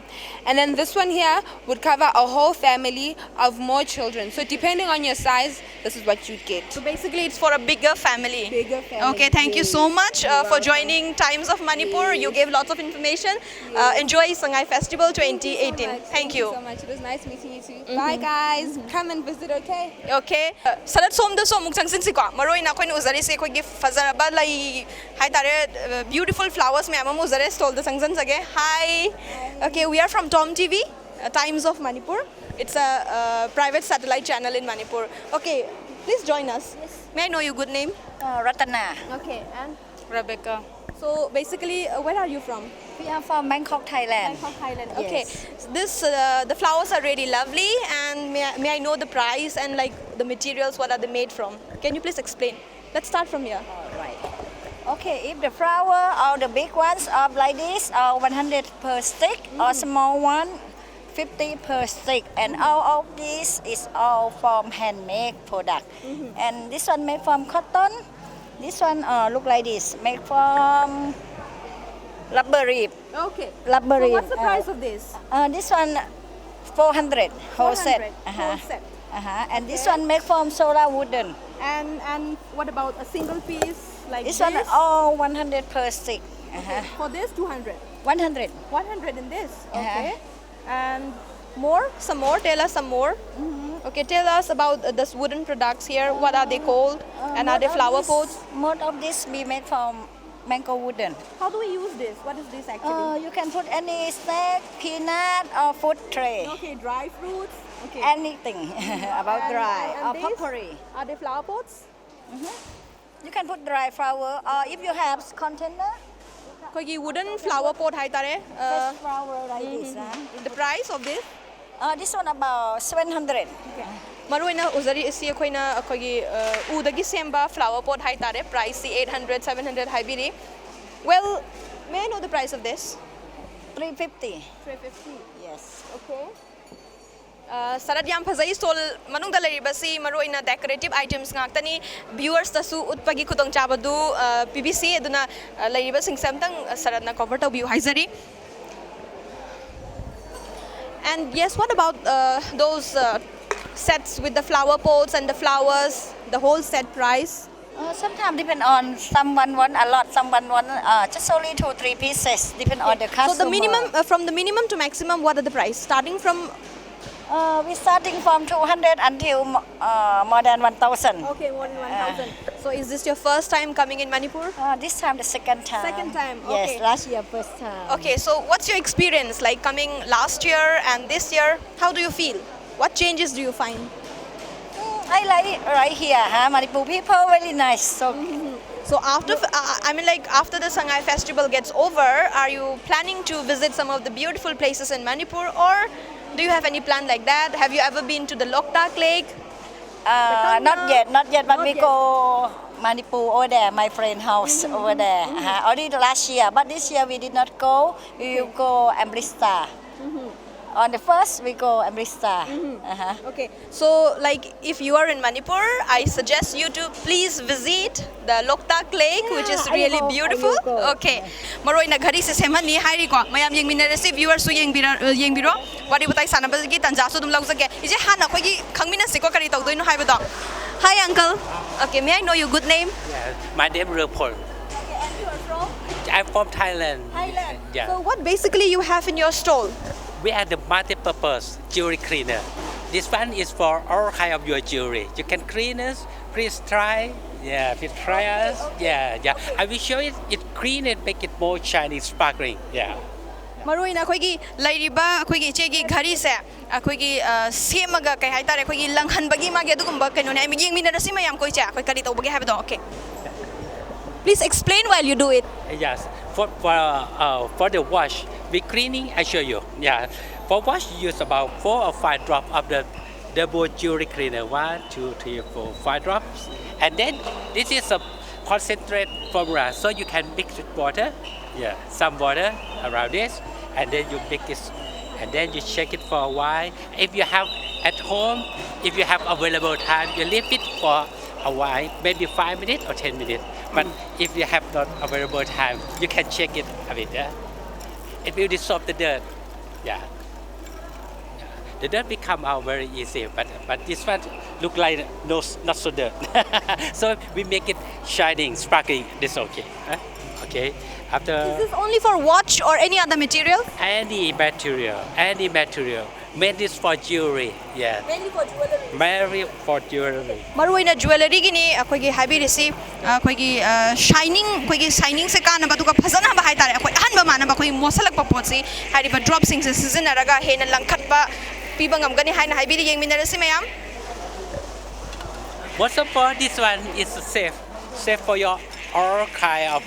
And then this one here would cover a whole family of more children. So depending on your size, this is what you'd get. So basically, it's for a bigger family. Bigger family, Okay, thank you yes. so much uh, You're for welcome. Joining Times of Manipur. You Yes. Gave lots of information. Uh, enjoy Sangai Festival twenty eighteen. Thank Thank you you. so much. It was nice meeting you too. Bye, guys. Come and visit, okay? Okay. Uh, ꯁꯗꯥ ꯁꯣꯝꯗꯁꯨ ꯑꯃꯨꯛ ꯆꯪꯁꯤꯟꯁꯤꯀꯣ꯫ ꯃꯔꯨ ꯑꯣꯏꯅ ꯑꯩꯈꯣꯏꯅ ꯎꯖꯔꯤꯁꯦ ꯑꯩꯈꯣꯏꯒꯤ ꯐꯖꯔꯕ ꯂꯩ ꯍꯥꯏꯇꯥꯔꯦ, beautiful flowers ꯃꯌꯥꯝ ꯑꯃ ꯎꯖꯔꯦ꯫ Stall the ꯆꯪꯁꯤꯟꯖꯒꯦ꯫ Hi. Okay, we are from Tom T V, uh, Times of Manipur. It's a uh, private satellite channel in Manipur. Okay, please join us. May I know your good name? Uh, Ratana. Okay, and Rebecca. So basically, uh, where are you from? We are from Bangkok, Thailand. Bangkok, Thailand. Yes. Okay. This uh, the flowers are really lovely, and may I, may I know the price and, like, the materials? What are they made from? Can you please explain? Let's start from here. Right. Okay, if the flower or the big ones are like this, are one hundred per stick, or small one, fifty per stick. And all of this is all from handmade product. And this one made from cotton. This one uh, look like this, made from rubber reef. Okay. Rubber So reef. what's the uh, price of this? Uh, this one, four hundred wholesale. 400 Uh-huh. wholesale. Uh-huh. And this Okay. One made from solar wooden. And and what about a single piece like This this? One, all one hundred per stick. Uh-huh. For this, two hundred. One hundred. One hundred in this. Uh-huh. Okay. And more, some more. Tell us some more. Okay. Tell us about uh, this wooden products here. What are they called? Uh, And are they most of flower this- pots? Most of this we made from mango wooden. How do we use this? What is this actually? Uh, you can put any snack, peanut, or food tray. Okay, dry fruits. Okay. Anything about And- dry and or these? Potpourri. Are they flower pots? You can put dry flower, or if you have container, ꯑꯩꯈꯣꯏꯒꯤ wooden flower pot ꯍꯥꯏꯇꯥꯔꯦ꯫ Uh, fresh flower like this. Uh. The price of this? Uh, this one about seven hundred. Okay. ꯃꯔꯨ ꯑꯣꯏꯅ ꯎꯖꯔꯤꯁꯤ ꯑꯩꯈꯣꯏꯅ ꯑꯩꯈꯣꯏꯒꯤ ꯑ, ꯎꯗꯒꯤ ꯁꯦꯝꯕ flower pot ꯍꯥꯏꯇꯥꯔꯦ꯫ Price ꯁꯤ eight hundred, seven hundred ꯍꯥꯏꯕꯤꯔꯤ꯫ Well, may I know the price of this? Three fifty. Three fifty. Yes. Okay. ꯁꯔꯠ, ꯌꯥꯝ ꯐꯖꯩ꯫ Stall ꯃꯅꯨꯡꯗ ꯂꯩꯔꯤꯕꯁꯤ ꯃꯔꯨ ꯑꯣꯏꯅ decorative items ꯉꯥꯛꯇꯅꯤ꯫ Viewers ꯇꯁꯨ ꯎꯠꯄꯒꯤ ꯈꯨꯗꯣꯡꯆꯥꯕꯗꯨ ꯑ, ꯄꯤꯕꯤꯁꯤ꯫ ꯑꯗꯨꯅ ꯑ, ꯂꯩꯔꯤꯕꯁꯤꯡꯁꯦ ꯑꯝꯇꯪ ꯁꯔꯠꯅ cover ꯇꯧꯕꯤꯌꯨ ꯍꯥꯏꯖꯔꯤ꯫ And yes, what about uh, those uh, sets with the flower pots and the flowers, the whole set price? Uh, sometimes depend on someone want a lot, someone want uh, just only two, three pieces, depend on the So customer. the minimum, uh, from the minimum to maximum, what are the price? Starting from Uh, we starting from two hundred until mo- uh, more than one thousand. Okay, more than one thousand. So is this your first time coming in Manipur? Uh, this time the second time. Second time, Yes, okay. Last year first time. Okay, so what's your experience like coming last year and this year? How do you feel? What changes do you find? Mm, I like it right here, huh? Manipur people very nice. So So after, f- uh, I mean, like, after the Sangai festival gets over, are you planning to visit some of the beautiful places in Manipur, or do you have any plan like that? Have you ever been to the Loktak Lake? uh, Become not a- yet, not yet. But not we yet. Go Manipur over there, my friend house over there. Uh-huh. Only the last year, but this year we did not go. We will go Amritsar. On the first, we go Amritsar. Uh-huh. Okay, so like if you are in Manipur, I suggest you to please visit the Loktak Lake, which is Yeah, I really hope I beautiful. will go. Okay, ꯃꯔꯨ ꯑꯣꯏꯅ ꯘꯔꯤꯁꯦ ꯁꯦꯝꯍꯟꯅꯤ ꯍꯥꯏꯔꯤꯀꯣ꯫ ꯃꯌꯥꯝ ꯌꯦꯡꯃꯤꯟꯅꯔꯁꯤ, viewersꯁꯨ ꯌꯦꯡꯕꯤꯔ- ꯌꯦꯡꯕꯤꯔꯣ꯫ ꯋꯥꯔꯤ ꯋꯥꯇꯥꯏ ꯁꯥꯟꯅꯕꯒꯤ ꯇꯥꯟꯖꯥꯁꯨ ꯑꯗꯨꯝ ꯂꯧꯖꯒꯦ꯫ ꯏꯆꯦ, ꯍꯥꯟꯅ ꯑꯩꯈꯣꯏꯒꯤ ꯈꯪꯃꯤꯟꯅꯁꯤꯀꯣ, ꯀꯔꯤ ꯇꯧꯗꯣꯏꯅꯣ ꯍꯥꯏꯕꯗꯣ꯫ Hi uncle. Okay, may I know your good name? Yes, my name is Leopold. And you are from I'm from Thailand. Thailand. Yeah. So what basically you have in your stall? We are the multi-purpose jewelry cleaner. This one is for all kind of your jewelry. You can clean us. Please try. Yeah, please try us. Yeah, yeah. I will show it. It clean and make it more shiny, sparkling. Yeah. ꯃꯔꯨ ꯑꯣꯏꯅ ꯑꯩꯈꯣꯏꯒꯤ ꯂꯩꯔꯤꯕ ꯑꯩꯈꯣꯏꯒꯤ ꯏꯆꯦꯒꯤ ꯘꯔꯤꯁꯦ ꯑꯩꯈꯣꯏꯒꯤ ꯑ, ꯁꯦꯝꯃꯒ ꯀꯩ ꯍꯥꯏꯇꯥꯔꯦ, ꯑꯩꯈꯣꯏꯒꯤ ꯂꯪꯍꯟꯕꯒꯤ ꯃꯥꯒꯤ ꯑꯗꯨꯒꯨꯝꯕ ꯀꯩꯅꯣꯅꯦ꯫ ꯌꯦꯡꯃꯤꯟꯅꯔꯁꯤ ꯃꯌꯥꯝ ꯀꯣ꯫ ꯏꯆꯦ, ꯑꯩꯈꯣꯏ ꯀꯔꯤ ꯇꯧꯕꯒꯦ ꯍꯥꯏꯕꯗꯣ꯫ Okay, please explain while you do it. Yes. For for uh, for the wash, we cleaning. I show you. Yeah. For wash, you use about four or five drop of the Double jewelry cleaner, one, two, three, four, five drops. And then this is a concentrate formula, so you can mix with water. Yeah, some water around this, and then you mix it, and then you shake it for a while. If you have at home, if you have available time, you leave it for a while, maybe five minutes or ten minutes. But if you have not available time, you can shake it a bit. Yeah? It will dissolve the dirt. Yeah. The dirt become out very easy, but but this one look like no, not so dirt. So we make it shining, sparkling. This okay. Huh? Okay. After Is this only for watch or any other material? Any material, any material. Made this for jewelry. Yeah. Mainly for jewelry. Mainly for jewelry. ꯃꯔꯨꯑꯣꯏꯅ ꯖ꯭ꯋꯦꯂꯔꯤꯒꯤꯅꯤ ꯑꯩꯈꯣꯏꯒꯤ ꯍꯥꯏꯕꯤꯔꯤꯁꯤ꯫ ꯑꯩꯈꯣꯏꯒꯤ shining ꯑꯩꯈꯣꯏꯒꯤ ꯁꯥꯏꯅꯤꯡꯁꯦ ꯀꯥꯟꯅꯕ ꯑꯗꯨꯒ ꯐꯖꯅꯕ ꯍꯥꯏꯇꯥꯔꯦ, ꯑꯩꯈꯣꯏ ꯑꯍꯟꯕ ꯃꯥꯟꯅꯕ ꯑꯩꯈꯣꯏ ꯃꯣꯠꯁꯜꯂꯛꯄ ꯄꯣꯠꯁꯤ ꯍꯥꯏꯔꯤꯕ ꯗ꯭ꯔꯣꯞꯁꯤꯡꯁꯦ ꯁꯤꯖꯤꯟꯅꯔꯒ ꯍꯦꯟꯅ ꯂꯪꯈꯠꯄ ꯄꯤꯕ ꯉꯝꯒꯅꯤ ꯍꯥꯏꯅ ꯍꯥꯏꯕꯤꯔꯤ꯫ ꯌꯦꯡꯃꯤꯟꯅꯔꯁꯤ ꯃꯌꯥꯝ꯫ Most of all, this one is safe. Safe for your all kind of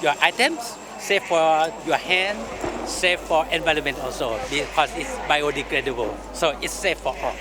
your items. Safe for your hand. Safe for environment also because it's biodegradable. So it's safe for all.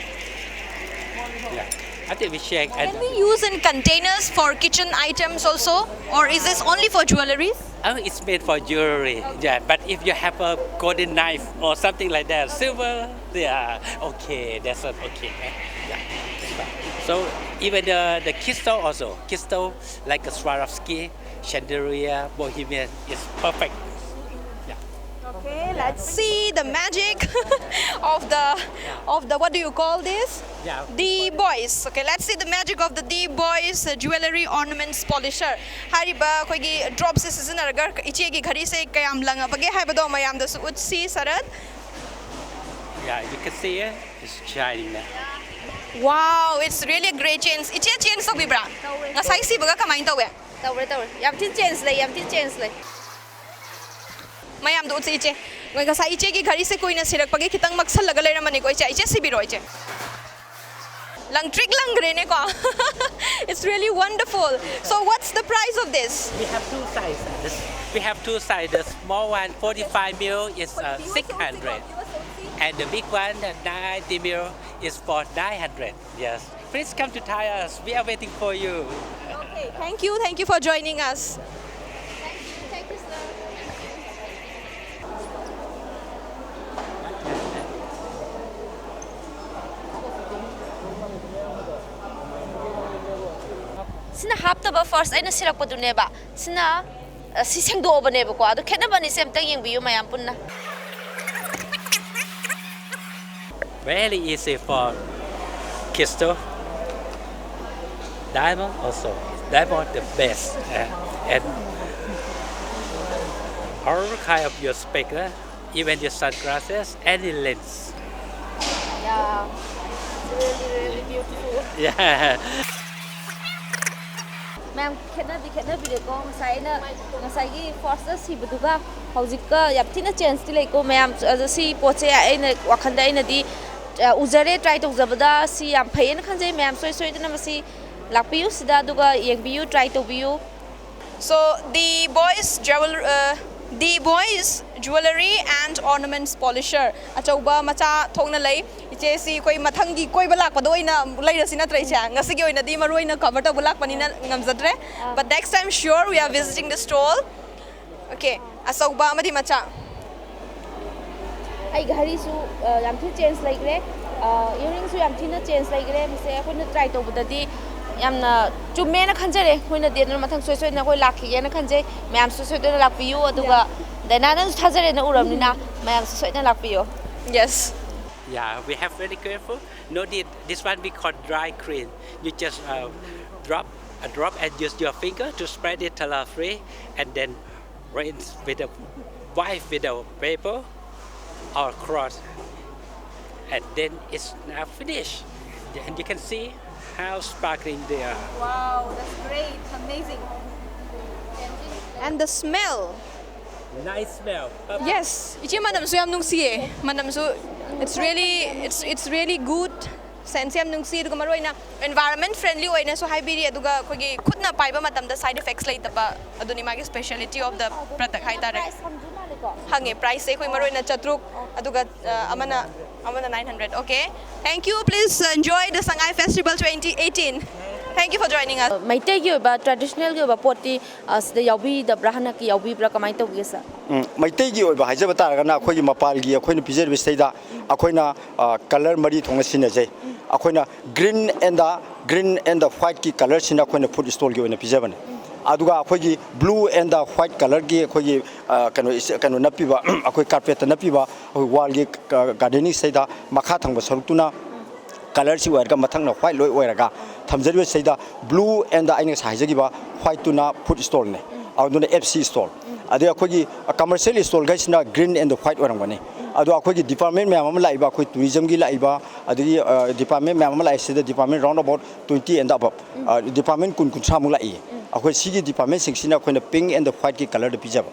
Yeah. I think we check and Can we use in containers for kitchen items also? Or is this only for jewelries? Oh, it's made for jewelry. Yeah, but if you have a golden knife or something like that, silver, yeah, okay, that's not okay. Eh? Yeah. So even the, the crystal also, crystal like a Swarovski, chandelier, bohemian is perfect. Yeah. Okay, let's see the magic of the of the what do you call this? Yeah. The boys. Okay, let's see the magic of the the boys uh, jewelry ornaments polisher. ꯍꯥꯏꯔꯤꯕ ꯑꯩꯈꯣꯏꯒꯤ ꯗ꯭ꯔꯣꯞꯁꯦ ꯁꯤꯖꯤꯟꯅꯔꯒ ꯏꯆꯦꯒꯤ ꯘꯔꯤꯁꯦ ꯀꯌꯥꯝ ꯂꯪꯉꯕꯒꯦ ꯍꯥꯏꯕꯗꯣ ꯃꯌꯥꯝꯗꯁꯨ ꯎꯠꯁꯤ ꯁꯔꯠ꯫ Yeah, you can see it. It's shining now. Wow, it's really a great change. ꯏꯆꯦ change ꯇꯧꯕꯤꯕ꯭ꯔꯥ? ꯉꯁꯥꯏ ꯁꯤꯕꯒ ꯀꯃꯥꯏꯅ ꯇꯧꯋꯦ? ꯇꯧꯔꯦ ꯇꯧꯔꯦ, ꯌꯥꯝ ꯊꯤꯅ change ꯂꯩ, ꯌꯥꯝ ꯊꯤꯅ change ꯂꯩ꯫ ꯃꯌꯥꯝꯗꯣ ꯎꯠꯁꯤ ꯏꯆꯦ꯫ ꯉꯁꯥꯏ ꯏꯆꯦꯒꯤ ꯘꯔꯤꯁꯦ ꯀꯨꯏꯅ ꯁꯤꯔꯛꯄꯒꯤ ꯈꯤꯇꯪ ꯃꯛꯁꯜꯂꯒ ꯂꯩꯔꯝꯃꯅꯤꯀꯣ ꯏꯆꯦ꯫ ꯏꯆꯦ ꯁꯤꯕꯤꯔꯣ ꯏꯆꯦ꯫ ꯂꯪꯇ꯭ꯔꯤꯛ ꯂꯪꯈ꯭ꯔꯦꯅꯦꯀꯣ꯫ It's really wonderful. So what's the price of this? We have two sizes. We have two sizes. Small one, forty-five mil, is uh, six hundred. And the big one, the ninety mil, is for nine hundred. Yes. Please come to Thai us. We are waiting for you. Okay, thank you, thank you for joining us. Thank you, thank you, sir. ꯁꯤꯅ ꯍꯥꯞꯇꯕ first ꯑꯩꯅ ꯁꯤꯔꯛꯄꯗꯨꯅꯦꯕ꯫ ꯁꯤꯅ ꯑ, ꯁꯤ ꯁꯦꯡꯗꯣꯛꯑꯕꯅꯦꯕꯀꯣ꯫ ꯑꯗꯣ ꯈꯦꯠꯅꯕ ꯑꯅꯤꯁꯦ ꯑꯝꯇꯪ ꯌꯦꯡꯕꯤꯌꯨ ꯃꯌꯥꯝ ꯄꯨꯟꯅ꯫ Very easy for crystal. Diamond also. Diamond the best. Uh, and all kind of your speaker, even your sunglasses, any lens. Yeah, it's really, really beautiful. Yeah. ꯃꯌꯥꯝ ꯈꯦꯠꯅꯗꯤ ꯈꯦꯠꯅꯕꯤꯔꯦꯀꯣ꯫ ꯉꯁꯥꯏ ꯑꯩꯅ ꯉꯁꯥꯏꯒꯤ ꯐꯥꯔꯁꯇ ꯁꯤꯕꯗꯨꯒ ꯍꯧꯖꯤꯛꯀ ꯌꯥꯝ ꯊꯤꯅ ꯆꯦꯟꯖꯇꯤ ꯂꯩꯀꯣ ꯃꯌꯥꯝ꯫ ꯑꯗꯣ ꯁꯤ ꯄꯣꯠꯁꯦ ꯑꯩꯅ ꯋꯥꯈꯜꯗ ꯑꯩꯅꯗꯤ ꯑ, ꯎꯖꯔꯦ, ꯇ꯭ꯔꯥꯏ ꯇꯧꯖꯕꯗ ꯁꯤ ꯌꯥꯝ ꯐꯩꯌꯦꯅ ꯈꯟꯖꯩ꯫ ꯃꯌꯥꯝ ꯁꯣꯏ ꯁꯣꯏꯗꯅ ꯃꯁꯤ ꯂꯥꯛꯄꯤꯌꯨ ꯁꯤꯗ, ꯑꯗꯨꯒ ꯌꯦꯡꯕꯤꯌꯨ, ꯇ꯭ꯔꯥꯏ ꯇꯧꯕꯤꯌꯨ꯫ So the boys jewel uh, the boys jewelry and ornaments polisher ꯑꯆꯧꯕ ꯃꯆꯥ ꯊꯣꯛꯅ ꯂꯩ꯫ ꯏꯆꯦꯁꯤ ꯑꯩꯈꯣꯏ ꯃꯊꯪꯒꯤ ꯀꯣꯏꯕ ꯂꯥꯛꯄꯗ ꯑꯣꯏꯅ ꯂꯩꯔꯁꯤ ꯅꯠꯇ꯭ꯔ ꯏꯆꯦ? ꯉꯁꯤꯒꯤ ꯑꯣꯏꯅꯗꯤ ꯃꯔꯨ ꯑꯣꯏꯅ ꯀꯚꯔ ꯇꯧꯕ ꯂꯥꯛꯄꯅꯤꯅ ꯉꯝꯖꯗ꯭ꯔꯦ꯫ But next time sure we are visiting the stall. Okay, ꯑꯆꯧꯕ ꯑꯃꯗꯤ ꯃꯆꯥ꯫ ꯑꯩ ꯘꯔꯤꯁꯨ ꯑ, ꯌꯥꯝ ꯊꯤꯅ ꯆꯦꯟꯖ ꯂꯩꯈ꯭ꯔꯦ꯫ ꯏꯌꯥꯔꯤꯡꯁꯨ ꯌꯥꯝ ꯊꯤꯅ ꯆꯦꯟꯖ ꯂꯩꯈ꯭ꯔꯦ꯫ ꯃꯁꯦ ꯑꯩꯈꯣꯏꯅ ꯇ꯭ꯔꯥꯏ ꯇꯧꯕꯗꯗꯤ ꯌꯥꯝꯅ ꯆꯨꯝꯃꯦꯅ ꯈꯟꯖꯔꯦ꯫ ꯑꯩꯈꯣꯏꯅꯗꯤ ꯑꯗꯨꯅ ꯃꯊꯪ ꯁꯣꯏ ꯁꯣꯏꯗꯅ ꯑꯩꯈꯣꯏ ꯂꯥꯛꯈꯤꯒꯦꯅ ꯈꯟꯖꯩ꯫ ꯃꯌꯥꯝꯁꯨ ꯁꯣꯏꯗꯅ ꯂꯥꯛꯄꯤꯌꯨ꯫ ꯑꯗꯨꯒ ꯗꯥꯏꯅꯥ ꯅꯪꯁꯨ ꯊꯥꯖꯔꯦꯅ ꯎꯔꯕꯅꯤꯅ ꯃꯌꯥꯝꯁꯨ ꯁꯣꯏꯗꯅ ꯂꯥꯛꯄꯤꯌꯨ꯫ Yes. Yeah, we have very careful. No need. This one we call dry clean. You just uh, drop a drop and use your finger to spread it color free, and then rinse with a wipe with a paper or cloth, and then it's now finished. And you can see how sparkling they are. Wow, that's great. Amazing. And the smell. Nice smell. Yes, ꯏꯆꯦ ꯃꯅꯝꯁꯨ ꯌꯥꯝ ꯅꯨꯡꯁꯤꯌꯦ꯫ ꯃꯅꯝꯁꯨ it's really it's it's really good. Sense ꯌꯥꯝ ꯅꯨꯡꯁꯤ, ꯑꯗꯨꯒ ꯃꯔꯨꯑꯣꯏꯅ environment friendly ꯑꯣꯏꯅꯁꯨ ꯍꯥꯏꯕꯤꯔꯤ, ꯑꯗꯨꯒ ꯑꯩꯈꯣꯏꯒꯤ ꯈꯨꯠꯅ ꯄꯥꯏꯕ ꯃꯇꯝꯗ side effects ꯂꯩꯇꯕ, ꯑꯗꯨꯅꯤ ꯃꯥꯒꯤ speciality of the product ꯍꯥꯏꯇꯥꯔꯦ꯫ ꯍꯪꯉꯦ, price ꯁꯦ ꯑꯩꯈꯣꯏ ꯃꯔꯨꯑꯣꯏꯅ ꯆꯥꯇ꯭ꯔꯨꯛ, ꯑꯗꯨꯒ ꯑ, ꯑꯃꯅ ꯑꯃꯅ nine hundred. Okay, thank you, please enjoy the Sangai Festival twenty eighteen. Thank you for joining us. ꯃꯩꯇꯩꯒꯤ ꯑꯣꯏꯕ traditional ꯒꯤ ꯑꯣꯏꯕ ꯄꯣꯠꯇꯤ, ꯑ, ꯁꯤꯗ ꯌꯥꯎꯕꯤꯗꯕ꯭ꯔꯥ, ꯍꯟꯗꯛꯀꯤ ꯌꯥꯎꯕꯤꯕ꯭ꯔꯥ, ꯀꯃꯥꯏꯅ ꯇꯧꯒꯦ, sir? ꯎꯝ, ꯃꯩꯇꯩꯒꯤ ꯑꯣꯏꯕ ꯍꯥꯏꯖꯕ ꯇꯥꯔꯒꯅ ꯑꯩꯈꯣꯏꯒꯤ ꯃꯄꯥꯟꯒꯤ ꯑꯩꯈꯣꯏꯅ ꯄꯤꯖꯔꯤꯕ ꯁꯤꯗꯩꯗ ꯑꯩꯈꯣꯏꯅ, ꯑ, colour ꯃꯔꯤ ꯊꯣꯛꯅ ꯁꯤꯖꯤꯟꯅꯖꯩ꯫ ꯑꯩꯈꯣꯏꯅ green and the, green and the white ꯀꯤ colour ꯁꯤꯅ ꯑꯩꯈꯣꯏꯅ food stall ꯒꯤ ꯑꯣꯏꯅ ꯄꯤꯖꯕꯅꯤ꯫ ꯑꯗꯨꯒ ꯑꯩꯈꯣꯏꯒꯤ blue and the white colour ꯒꯤ ꯑꯩꯈꯣꯏꯒꯤ, ꯑ, ꯀꯩꯅꯣ, ꯏꯁ-, ꯀꯩꯅꯣ ꯅꯞꯄꯤꯕ, ꯑꯩꯈꯣꯏ carpet ꯇ ꯅꯞꯄꯤꯕ ꯑꯩꯈꯣꯏ wall ꯒꯤ ꯀ-, gardening ꯁꯤꯗꯩꯗ ꯃꯈꯥ ꯊꯪꯕ ꯁꯔꯨꯛꯇꯨꯅ colour ꯁꯤ ꯑꯣꯏꯔꯒ ꯃꯊꯛꯅ white ꯂꯣꯏ ꯑꯣꯏꯔꯒ ꯊꯝꯖꯔꯤꯕ ꯁꯤꯗꯩꯗ blue and the ꯑꯩꯅ ꯉꯁꯥꯏ ꯍꯥꯏꯖꯈꯤꯕ white ꯇꯨꯅ food stall ꯅꯤ꯫ ꯑꯗꯨꯅ F C stall꯫ ꯑꯗꯩ ꯑꯩꯈꯣꯏꯒꯤ commercial stall ꯈꯩꯁꯤꯅ green and white ꯑꯣꯏꯔꯝꯒꯅꯤ꯫ ꯑꯗꯣ ꯑꯩꯈꯣꯏꯒꯤ department ꯃꯌꯥꯝ ꯑꯃ ꯂꯥꯛꯏꯕ, ꯑꯩꯈꯣꯏ tourism ꯒꯤ ꯂꯥꯛꯏꯕ, ꯑꯗꯒꯤ, ꯑ, department ꯃꯌꯥꯝ ꯑꯃ ꯂꯥꯛꯏ꯫ ꯁꯤꯗ department round about twenty and above, ꯑ, department ꯀꯨꯟ, ꯀꯨꯟꯊ꯭ꯔꯥꯃꯨꯛ ꯂꯥꯛꯏ꯫ ꯑꯩꯈꯣꯏ ꯁꯤꯒꯤ department ꯁꯤꯡꯁꯤꯅ ꯑꯩꯈꯣꯏꯅ pink and white ꯀꯤ colour ꯗ ꯄꯤꯖꯕ꯫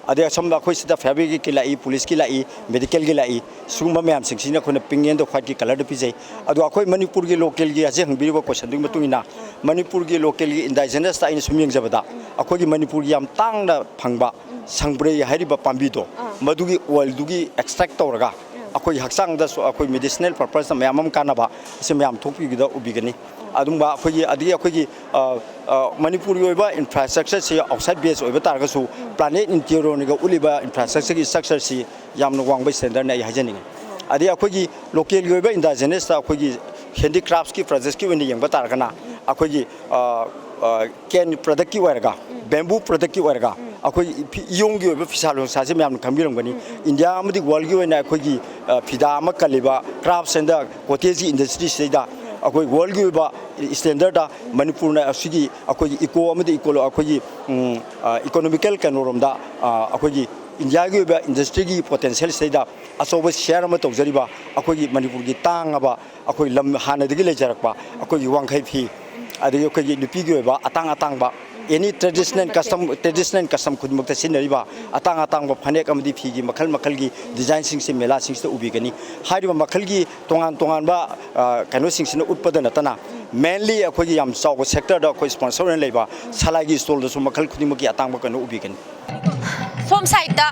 ꯑꯗꯩ ꯑꯁꯣꯝꯗ ꯑꯩꯈꯣꯏ ꯁꯤꯗ fire brigade ꯀꯤ ꯂꯥꯛꯏ, police ꯀꯤ ꯂꯥꯛꯏ, medical ꯒꯤ ꯂꯥꯛꯏ, ꯁꯤꯒꯨꯝꯕ ꯃꯌꯥꯝꯁꯤꯡꯁꯤꯅ ꯑꯩꯈꯣꯏꯅ pink and white ꯀꯤ colour ꯗ ꯄꯤꯖꯩ꯫ ꯑꯗꯣ ꯑꯩꯈꯣꯏ ꯃꯅꯤꯄꯨꯔꯒꯤ local ꯒꯤ ꯍꯧꯖꯤꯛ ꯍꯪꯕꯤꯔꯤꯕ question ꯗꯨꯒꯤ ꯃꯇꯨꯡ ꯏꯟꯅ ꯃꯅꯤꯄꯨꯔꯒꯤ local ꯒꯤ indigenous ꯇ ꯑꯩꯅ ꯁꯨꯝ ꯌꯦꯡꯖꯕꯗ ꯑꯩꯈꯣꯏꯒꯤ ꯃꯅꯤꯄꯨꯔꯒꯤ ꯌꯥꯝ ꯇꯥꯡꯅ ꯐꯪꯕ ꯁꯪꯕ꯭ꯔꯩ ꯍꯥꯏꯔꯤꯕ ꯄꯥꯝꯕꯤꯗꯣ, ꯃꯗꯨꯒꯤ oil ꯗꯨꯒꯤ extract ꯇꯧꯔꯒ ꯑꯩꯈꯣꯏꯒꯤ ꯍꯛꯆꯥꯡꯗꯁꯨ ꯑꯩꯈꯣꯏ medicinal purpose ꯇ ꯃꯌꯥꯝ ꯑꯃ ꯀꯥꯟꯅꯕ ꯑꯁꯤ ꯃꯌꯥꯝ ꯊꯣꯛꯄꯤꯒꯗ ꯎꯕꯤꯒꯅꯤ꯫ ꯑꯗꯨꯝꯕ ꯑꯩꯈꯣꯏꯒꯤ, ꯑꯗꯒꯤ ꯑꯩꯈꯣꯏꯒꯤ, ꯑ, ꯑ, ꯃꯅꯤꯄꯨꯔꯒꯤ ꯑꯣꯏꯕ infrastructure ꯁꯤ outside base ꯑꯣꯏꯕ ꯇꯥꯔꯒꯁꯨ, Planet Interior ꯒ ꯎꯠꯂꯤꯕ infrastructure ꯒꯤ structure ꯁꯤ ꯌꯥꯝꯅ ꯋꯥꯡꯕ standard ꯅꯤ ꯑꯩ ꯍꯥꯏꯖꯅꯤꯡꯉꯤ꯫ ꯑꯗꯩ ꯑꯩꯈꯣꯏꯒꯤ local ꯒꯤ ꯑꯣꯏꯕ indigenous ꯇ ꯑꯩꯈꯣꯏꯒꯤ handicrafts ꯀꯤ products ꯀꯤ ꯑꯣꯏꯅ ꯌꯦꯡꯕ ꯇꯥꯔꯒꯅ, ꯑꯩꯈꯣꯏꯒꯤ, ꯑ, ꯑ, cane product ꯀꯤ ꯑꯣꯏꯔꯒ, bamboo product ꯀꯤ ꯑꯣꯏꯔꯒ, ꯑꯩꯈꯣꯏ ꯐꯤ-, ꯏꯌꯣꯡꯒꯤ ꯑꯣꯏꯕ ꯐꯤꯁꯥ ꯂꯣꯟꯁꯥꯁꯦ ꯃꯌꯥꯝꯅ ꯈꯪꯕꯤꯔꯝꯒꯅꯤ꯫ ꯏꯟꯗꯤꯌꯥ ꯑꯃꯗꯤ world ꯒꯤ ꯑꯣꯏꯅ ꯑꯩꯈꯣꯏꯒꯤ, ꯑ, ꯐꯤꯗꯥ ꯑꯃ ꯀꯜꯂꯤꯕ crafts and the cottage industry ꯁꯤꯗꯩꯗ ꯑꯩꯈꯣꯏ world ꯒꯤ ꯑꯣꯏꯕ standard ꯇ ꯃꯅꯤꯄꯨꯔꯅ ꯑꯁꯤꯒꯤ ꯑꯩꯈꯣꯏꯒꯤ eco ꯑꯃꯗꯤ eco-, ꯑꯩꯈꯣꯏꯒꯤ, ꯎꯝ, ꯑ, economical ꯀꯩꯅꯣꯔꯣꯝꯗ, ꯑ, ꯑꯩꯈꯣꯏꯒꯤ ꯏꯟꯗꯤꯌꯥꯒꯤ ꯑꯣꯏꯕ industry ꯒꯤ potential ꯁꯤꯗꯩꯗ ꯑꯆꯧꯕ share ꯑꯃ ꯇꯧꯖꯔꯤꯕ ꯑꯩꯈꯣꯏꯒꯤ ꯃꯅꯤꯄꯨꯔꯒꯤ ꯇꯥꯡꯉꯕ ꯑꯩꯈꯣꯏ ꯂꯝ ꯍꯥꯟꯅꯗꯒꯤ ꯂꯩꯖꯔꯛꯄ ꯑꯩꯈꯣꯏꯒꯤ ꯋꯥꯡꯈꯩ ꯐꯤ, ꯑꯗꯒꯤ ꯑꯩꯈꯣꯏꯒꯤ ꯅꯨꯄꯤꯒꯤ ꯑꯣꯏꯕ ꯑꯇꯥꯡ ꯑꯇꯥꯡꯕ ꯑꯦꯅꯤ ꯇ꯭ꯔꯦꯗꯤꯁꯅꯦꯜ ꯀꯁꯇꯝ, ꯇ꯭ꯔꯦꯗꯤꯁꯅꯦꯜ ꯀꯁꯇꯝ ꯈꯨꯗꯤꯡꯃꯛꯇ ꯁꯤꯖꯤꯟꯅꯔꯤꯕ ꯑꯇꯥꯡ ꯑꯇꯥꯡꯕ ꯐꯅꯦꯛ ꯑꯃꯗꯤ ꯐꯤꯒꯤ ꯃꯈꯜ ꯃꯈꯜꯒꯤ ꯗꯤꯖꯥꯏꯟꯁꯤꯡꯁꯦ ꯃꯦꯂꯥꯁꯤꯡꯁꯤꯗ ꯎꯕꯤꯒꯅꯤ꯫ ꯍꯥꯏꯔꯤꯕ ꯃꯈꯜꯒꯤ ꯇꯣꯉꯥꯟ ꯇꯣꯉꯥꯟꯕ, ꯑ, ꯀꯩꯅꯣꯁꯤꯡꯁꯤꯅ ꯎꯠꯄꯗ ꯅꯠꯇꯅ, ꯃꯦꯟꯂꯤ ꯑꯩꯈꯣꯏꯒꯤ ꯌꯥꯝ ꯆꯥꯎꯕ ꯁꯦꯛꯇꯔꯗ ꯑꯩꯈꯣꯏ ꯁ꯭ꯄꯣꯟꯁꯔ ꯑꯣꯏꯅ ꯂꯩꯕ ꯁꯂꯥꯏꯒꯤ ꯁ꯭ꯇꯣꯜꯗꯁꯨ ꯃꯈꯜ ꯈꯨꯗꯤꯡꯃꯛꯀꯤ ꯑꯇꯥꯡꯕ ꯀꯩꯅꯣ ꯎꯕꯤꯒꯅꯤ꯫ ꯁꯣꯝ ꯁꯥꯏꯠꯇ,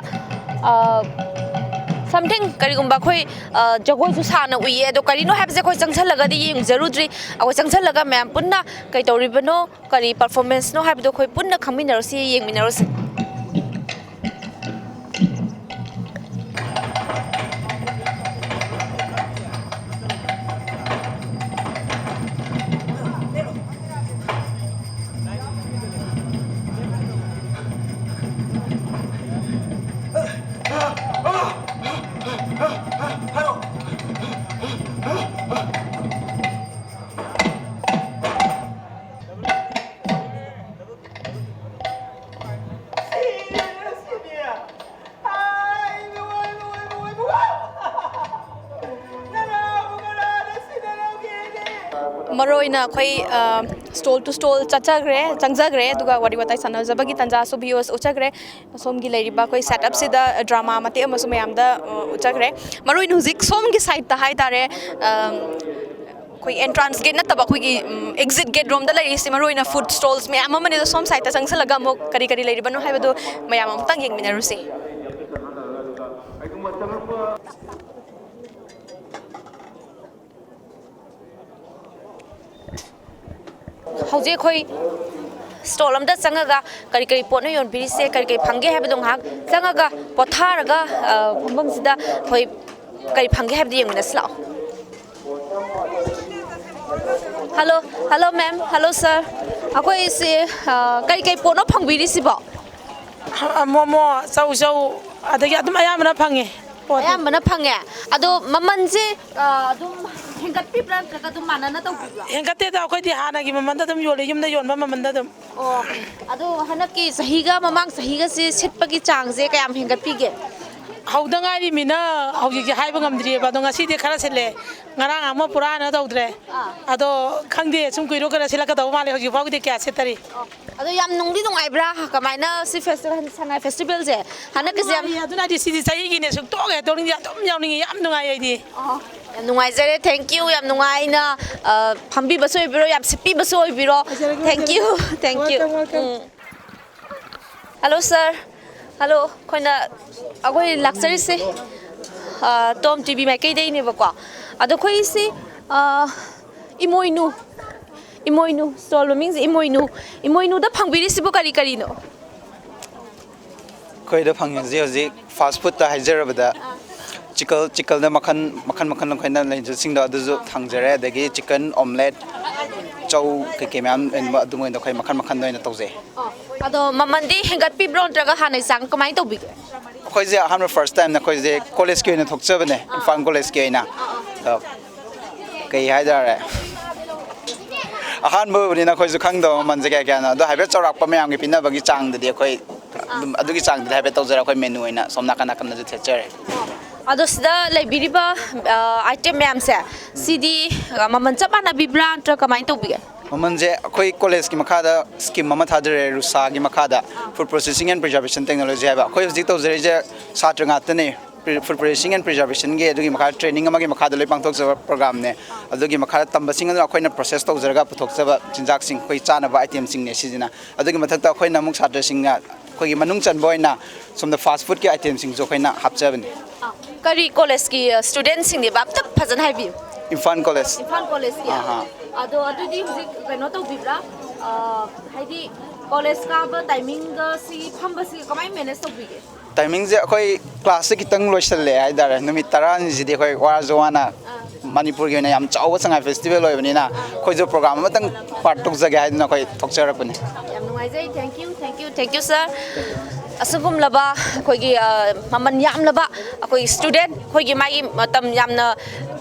ꯑ, something ꯀꯔꯤꯒꯨꯝꯕ ꯑꯩꯈꯣꯏ, ꯑ, ꯖꯒꯣꯏꯁꯨ ꯁꯥꯅ ꯎꯏꯌꯦ, ꯑꯗꯣ ꯀꯔꯤꯅꯣ ꯍꯥꯏꯕꯁꯦ ꯑꯩꯈꯣꯏ ꯆꯪꯁꯜꯂꯒꯗꯤ ꯌꯦꯡꯖꯔꯨꯗ꯭ꯔꯤ꯫ ꯑꯩꯈꯣꯏ ꯆꯪꯁꯜꯂꯒ ꯃꯌꯥꯝ ꯄꯨꯟꯅ ꯀꯩ ꯇꯧꯔꯤꯕꯅꯣ, ꯀꯔꯤ ꯄꯔꯐꯣꯔꯃꯦꯟꯁꯅꯣ ꯍꯥꯏꯕꯗꯣ ꯑꯩꯈꯣꯏ ꯄꯨꯟꯅ ꯈꯪꯃꯤꯟꯅꯔꯨꯁꯤ, ꯌꯦꯡꯃꯤꯟꯅꯔꯨꯁꯤ꯫ ꯃꯔꯨ ꯑꯣꯏꯅ ꯑꯩꯈꯣꯏ, ꯑ, ꯁ꯭ꯇꯣꯜ ꯇꯨ ꯁ꯭ꯇꯣꯜ ꯆꯠꯆꯈ꯭ꯔꯦ, ꯆꯪꯖꯈ꯭ꯔꯦ, ꯑꯗꯨꯒ ꯋꯥꯔꯤ ꯋꯥꯇꯥꯏ ꯁꯥꯟꯅꯖꯕꯒꯤ ꯇꯥꯟꯖꯥꯁꯨ ꯚꯤꯌꯨꯋꯔꯁ ꯎꯠꯆꯈ꯭ꯔꯦ꯫ ꯁꯣꯝꯒꯤ ꯂꯩꯔꯤꯕ ꯑꯩꯈꯣꯏ ꯁꯦꯠꯑꯞꯁꯤꯗ ꯗ꯭ꯔꯃꯥ ꯃꯇꯦꯛ ꯑꯃꯁꯨ ꯃꯌꯥꯝꯗ, ꯑ, ꯎꯠꯆꯈ꯭ꯔꯦ꯫ ꯃꯔꯨ ꯑꯣꯏꯅ ꯍꯧꯖꯤꯛ ꯁꯣꯝꯒꯤ ꯁꯥꯏꯠꯇ ꯍꯥꯏꯇꯥꯔꯦ, ꯑ, ꯑꯩꯈꯣꯏ ꯑꯦꯟꯇ꯭ꯔꯥꯟꯁ ꯒꯦꯠ ꯅꯠꯇꯕ ꯑꯩꯈꯣꯏꯒꯤ, ꯎꯝ, ꯑꯦꯛꯖꯤꯠ ꯒꯦꯠ ꯔꯣꯝꯗ ꯂꯩꯔꯤꯁꯦ ꯃꯔꯨ ꯑꯣꯏꯅ ꯐꯨꯗ ꯁ꯭ꯇꯣꯜꯁ ꯃꯌꯥꯝ ꯑꯃꯅꯤ꯫ ꯑꯗꯣ ꯁꯣꯝ ꯁꯥꯏꯠꯇ ꯆꯪꯁꯤꯜꯂꯒ ꯑꯃꯨꯛ ꯀꯔꯤ ꯀꯔꯤ ꯂꯩꯔꯤꯕꯅꯣ ꯍꯥꯏꯕꯗꯨ ꯃꯌꯥꯝ ꯑꯃꯨꯛꯇꯪ ꯌꯦꯡꯃꯤꯟꯅꯔꯨꯁꯦ꯫ ꯍꯧꯖꯤꯛ ꯑꯩꯈꯣꯏ ꯁ꯭ꯇꯣꯜ ꯑꯝꯗ ꯆꯪꯉꯒ ꯀꯔꯤ ꯀꯔꯤ ꯄꯣꯠꯅꯣ ꯌꯣꯟꯕꯤꯔꯤꯁꯦ, ꯀꯔꯤ ꯀꯔꯤ ꯐꯪꯒꯦ ꯍꯥꯏꯕꯗꯣ ꯉꯥꯏꯍꯥꯛ ꯆꯪꯉꯒ ꯄꯣꯊꯥꯔꯒ, ꯑ, ꯐꯝꯐꯝꯁꯤꯗ ꯑꯩꯈꯣꯏ ꯀꯔꯤ ꯐꯪꯒꯦ ꯍꯥꯏꯕꯗꯣ ꯌꯦꯡꯃꯤꯟꯅꯁꯤ ꯂꯥꯛꯑꯣ꯫ ꯍꯜꯂꯣ, ꯍꯜꯂꯣ ꯃꯦꯝ, ꯍꯜꯂꯣ ꯁꯥꯔ꯫ ꯑꯩꯈꯣꯏꯁꯦ, ꯑ, ꯀꯔꯤ ꯀꯔꯤ ꯄꯣꯠꯅꯣ ꯐꯪꯕꯤꯔꯤꯁꯤꯕꯣ? ꯃꯣꯃꯣ, ꯆꯧ ꯆꯧ, ꯑꯗꯒꯤ ꯑꯗꯨꯝ ꯑꯌꯥꯝꯕꯅ ꯐꯪꯉꯦ ꯄꯣꯠ꯫ ꯑꯌꯥꯝꯕꯅ ꯐꯪꯉꯦ꯫ ꯑꯗꯣ ꯃꯃꯜꯁꯦ, ꯑ, ꯑꯗꯨꯝ ꯍꯦꯟꯒꯠꯄꯤꯕ꯭ꯔꯥ ꯅꯠꯇ꯭ꯔꯒ ꯑꯗꯨꯝ ꯃꯥꯟꯅꯅ ꯇꯧꯕꯤꯕ꯭ꯔꯥ? ꯍꯦꯟꯒꯠꯇꯦꯗ, ꯑꯩꯈꯣꯏꯗꯤ ꯍꯥꯟꯅꯒꯤ ꯃꯃꯜꯗ ꯑꯗꯨꯝ ꯌꯣꯜꯂꯦ, ꯌꯨꯝꯗ ꯌꯣꯟꯕ ꯃꯃꯜꯗ ꯑꯗꯨꯝ꯫ ꯑꯣ, ꯑꯗꯣ ꯍꯟꯗꯛꯀꯤ ꯆꯍꯤꯒ ꯃꯃꯥꯡ ꯆꯍꯤꯒꯁꯦ ꯁꯤꯠꯄꯒꯤ ꯆꯥꯡꯁꯦ ꯀꯌꯥꯝ ꯍꯦꯟꯒꯠꯄꯤꯒꯦ? ꯍꯧꯗ ꯉꯥꯏꯔꯤꯃꯤꯅ ꯍꯧꯖꯤꯛꯁꯦ ꯍꯥꯏꯕ ꯉꯝꯗ꯭ꯔꯤꯑꯕ꯫ ꯑꯗꯣ ꯉꯁꯤꯗꯤ ꯈꯔ ꯁꯤꯠꯂꯦ, ꯉꯔꯥꯡ ꯑꯃ ꯄꯨꯔꯥꯅ ꯇꯧꯗ꯭ꯔꯦ꯫ ꯑꯥ꯫ ꯑꯗꯣ ꯈꯪꯗꯦ, ꯁꯨꯝ ꯀꯨꯏꯔꯣ ꯈꯔ ꯁꯤꯠꯂꯛꯀꯗꯧꯕ ꯃꯥꯜꯂꯦ꯫ ꯍꯧꯖꯤꯛ ꯐꯥꯎꯒꯤꯗꯤ ꯀꯌꯥ ꯁꯤꯠꯇꯔꯤ꯫ ꯑꯗꯣ ꯌꯥꯝ ꯅꯨꯡꯗꯤ ꯅꯨꯡꯉꯥꯏꯕ꯭ꯔꯥ? ꯀꯃꯥꯏꯅ ꯁꯤ ꯐꯦꯁꯇꯤꯚꯦꯜ, ꯁꯉꯥꯏ ꯐꯦꯁꯇꯤꯚꯦꯜꯁꯦ ꯍꯟꯗꯛꯀꯤꯁꯦ ꯌꯥꯝ ꯅꯨꯡꯉꯥꯏꯌꯦ꯫ ꯑꯗꯨꯅ ꯑꯩꯗꯤ ꯁꯤꯗꯤ ꯆꯍꯤꯒꯤꯅꯦ, ꯁꯨꯛꯇꯣꯛ ꯍꯦꯛ ꯇꯣꯛꯅꯤꯡꯗꯦ, ꯑꯗꯨꯝ ꯌꯥꯎꯅꯤꯡꯉꯤ꯫ ꯌꯥꯝ ꯅꯨꯡꯉꯥꯏ ꯑꯩꯗꯤ꯫ ꯑꯣ, ꯌꯥꯝ ꯅꯨꯡꯉꯥꯏꯖꯔꯦ꯫ Thank you꯫ ꯌꯥꯝ ꯅꯨꯡꯉꯥꯏꯅ, ꯑ, ꯐꯝꯕꯤꯕꯁꯨ ꯑꯣꯏꯕꯤꯔꯣ, ꯌꯥꯝ ꯁꯤꯠꯄꯤꯕꯁꯨ ꯑꯣꯏꯕꯤꯔꯣ꯫ ꯍꯥꯏꯖꯔꯒꯦ, Thank you꯫ ꯍꯥꯏꯖꯔꯒꯦ꯫ Thank you꯫ Welcome, welcome꯫ Um. Hello sir꯫ Hello꯫ ꯑꯩꯈꯣꯏꯅ, ꯑꯩꯈꯣꯏ ꯂꯥꯛꯆꯔꯤꯁꯦ, ꯑ, ꯇꯣꯝ ꯇꯤ ꯚꯤ ꯃꯥꯏꯀꯩꯗꯩꯅꯦꯕꯀꯣ꯫ ꯑꯗꯣ ꯑꯩꯈꯣꯏꯁꯤ, ꯑ, ꯏꯃꯣꯏꯅꯨ, ꯏꯃꯣꯏꯅꯨ, stall ꯃꯃꯤꯡꯁꯦ ꯏꯃꯣꯏꯅꯨ꯫ ꯏꯃꯣꯏꯅꯨꯗ ꯐꯪꯕꯤꯔꯤꯁꯤꯕꯨ ꯀꯔꯤ ꯀꯔꯤꯅꯣ? ꯑꯩꯈꯣꯏꯗ ꯐꯪꯉꯤꯁꯤ ꯍꯧꯖꯤꯛ fast foodꯇ ꯍꯥꯏꯖꯔꯕꯗ chicken, chickenꯗ ꯃꯈꯜ, ꯃꯈꯜ ꯃꯈꯜ ꯑꯩꯈꯣꯏꯅ ꯂꯩꯖꯁꯤꯡꯗꯣ ꯑꯗꯨꯁꯨ ꯊꯥꯡꯖꯔꯦ, ꯑꯗꯒꯤ chicken omelette, ꯆꯧ ꯀꯩꯀꯩ ꯃꯌꯥꯝ ꯂꯩꯕ ꯑꯗꯨꯉꯩꯗꯣ ꯑꯩꯈꯣꯏ ꯃꯈꯜ ꯃꯈꯜꯗ ꯑꯣꯏꯅ ꯇꯧꯖꯩ꯫ ꯑꯗꯣ ꯃꯃꯜꯗꯤ ꯍꯦꯟꯒꯠꯄꯤꯕ꯭ꯔꯣ ꯅꯠꯇ꯭ꯔꯒ ꯍꯥꯟꯅꯒꯤ ꯆꯥꯡ ꯀꯃꯥꯏꯅ ꯇꯧꯕꯤꯒꯦ? ꯑꯩꯈꯣꯏꯁꯦ ꯑꯍꯥꯟꯕ first time ꯑꯩꯈꯣꯏꯁꯦ collegeꯀꯤ ꯑꯣꯏꯅ ꯊꯣꯛꯆꯕꯅꯦ, ꯏꯝꯐꯥꯜ collegeꯀꯤ ꯑꯣꯏꯅ꯫ ꯑꯗꯣ ꯀꯩ ꯍꯥꯏꯇꯥꯔꯦ, ꯑꯍꯥꯟꯕ ꯑꯣꯏꯕꯅꯤꯅ ꯑꯩꯈꯣꯏꯁꯨ ꯈꯪꯗꯕ ꯃꯃꯜꯁꯦ ꯀꯌꯥ ꯀꯌꯥꯅꯣ꯫ ꯑꯗꯣ ꯍꯥꯏꯐꯦꯠ ꯆꯥꯎꯔꯥꯛꯄ ꯃꯌꯥꯝꯒꯤ ꯄꯤꯅꯕꯒꯤ ꯆꯥꯡꯗꯗꯤ ꯑꯩꯈꯣꯏ ꯑꯗꯨꯝ ꯑꯗꯨꯒꯤ ꯆꯥꯡꯗꯗꯤ ꯍꯥꯏꯐꯦꯠ ꯇꯧꯖꯔꯦ꯫ ꯑꯩꯈꯣꯏ menu ꯑꯣꯏꯅ ꯁꯣꯝ ꯅꯥꯀꯟ ꯅꯥꯀꯟꯗꯁꯨ ꯊꯦꯠꯆꯔꯦ꯫ ꯑꯗꯣ ꯁꯤꯗ ꯂꯩꯕꯤꯔꯤꯕ, ꯑ, item ꯃꯌꯥꯝꯁꯦ, ꯁꯤꯗꯤ, ꯑ, ꯃꯃꯜ ꯆꯞ ꯃꯥꯟꯅꯕꯤꯕ꯭ꯔꯥ ꯅꯠꯇ꯭ꯔꯒ ꯀꯃꯥꯏꯅ ꯇꯧꯕꯤꯒꯦ? ꯃꯃꯜꯁꯦ ꯑꯩꯈꯣꯏ collegeꯀꯤ ꯃꯈꯥꯗ scheme ꯑꯃ ꯊꯥꯗꯔꯦ, ꯔꯨꯁꯥꯒꯤ ꯃꯈꯥꯗ, Food Processing and Preservation Technology ꯍꯥꯏꯕ꯫ ꯑꯩꯈꯣꯏ ꯍꯧꯖꯤꯛ ꯇꯧꯖꯔꯤꯁꯦ ꯁꯥꯇ꯭ꯔ ꯉꯥꯛꯇꯅꯤ꯫ Pre-, Food Processing and Preservationꯒꯤ ꯑꯗꯨꯒꯤ ꯃꯈꯥꯗ training ꯑꯃꯒꯤ ꯃꯈꯥꯗ ꯂꯣꯏ ꯄꯥꯡꯊꯣꯛꯆꯕ programꯅꯦ꯫ ꯑꯗꯨꯒꯤ ꯃꯈꯥꯗ ꯇꯝꯕꯁꯤꯡ ꯑꯗꯨꯅ ꯑꯩꯈꯣꯏꯅ process ꯇꯧꯖꯔꯒ ꯄꯨꯊꯣꯛꯆꯕ ꯆꯤꯟꯖꯥꯛꯁꯤꯡ, ꯑꯩꯈꯣꯏ ꯆꯥꯅꯕ itemꯁꯤꯡꯅꯦ ꯁꯤꯁꯤꯅ꯫ ꯑꯗꯨꯒꯤ ꯃꯊꯛꯇ ꯑꯩꯈꯣꯏꯅ ꯑꯃꯨꯛ ꯁꯥꯇ꯭ꯔꯁꯤꯡꯅ ꯑꯩꯈꯣꯏꯒꯤ ꯃꯅꯨꯡ ꯆꯟꯕ ꯑꯣꯏꯅ ꯁꯣꯝꯗ fast foodꯀꯤ itemꯁꯤꯡꯁꯨ ꯑꯩꯈꯣꯏꯅ ꯍꯥꯞꯆꯕꯅꯤ꯫ ꯑꯥ, ꯀꯔꯤ collegeꯀꯤ, ꯑ, studentꯁꯤꯡꯅꯦꯕ? ꯑꯝꯇ ꯐꯖꯅ ꯍꯥꯏꯕꯤꯌꯨ꯫ ꯏꯝꯐꯥꯜ college꯫ ꯏꯝꯐꯥꯜ collegeꯀꯤ? ꯑꯍꯥ꯫ ꯑꯗꯣ ꯑꯗꯨꯗꯤ ꯍꯧꯖꯤꯛ ꯀꯩꯅꯣ ꯇꯧꯕꯤꯕ꯭ꯔꯥ? ꯑ, ꯍꯥꯏꯗꯤ college ꯀꯥꯕ timingꯒ ꯁꯤ ꯐꯝꯕꯁꯤ ꯀꯃꯥꯏꯅ manage ꯇꯧꯕꯤꯒꯦ? Timingꯁꯦ ꯑꯩꯈꯣꯏ classꯁꯦ ꯈꯤꯇꯪ ꯂꯣꯏꯁꯤꯜꯂꯦ ꯍꯥꯏꯇꯥꯔꯦ꯫ ꯅꯨꯃꯤꯠ ꯇꯔꯥꯅꯤꯁꯤꯗꯤ ꯑꯩꯈꯣꯏ ꯋꯥꯔꯁꯨ ꯋꯥꯅ ꯑꯥ꯫ ꯃꯅꯤꯄꯨꯔꯒꯤ ꯑꯣꯏꯅ ꯌꯥꯝ ꯆꯥꯎꯕ ꯁꯉꯥꯏ festival ꯑꯣꯏꯕꯅꯤꯅ ꯑꯩꯈꯣꯏꯁꯨ program ꯑꯃꯇꯪ part ꯇꯧꯖꯒꯦ ꯍꯥꯏꯗꯨꯅ ꯑꯩꯈꯣꯏ ꯊꯣꯛꯆꯔꯛꯄꯅꯤ꯫ ꯌꯥꯝ ꯅꯨꯡꯉꯥꯏꯖꯩ꯫ Thank you, thank you, thank you, sir꯫ ꯑꯁꯤꯒꯨꯝꯂꯕ ꯑꯩꯈꯣꯏꯒꯤ, ꯑ, ꯃꯃꯜ ꯌꯥꯝꯂꯕ ꯑꯩꯈꯣꯏꯒꯤ student, ꯑꯩꯈꯣꯏꯒꯤ ꯃꯥꯒꯤ ꯃꯇꯝ ꯌꯥꯝꯅ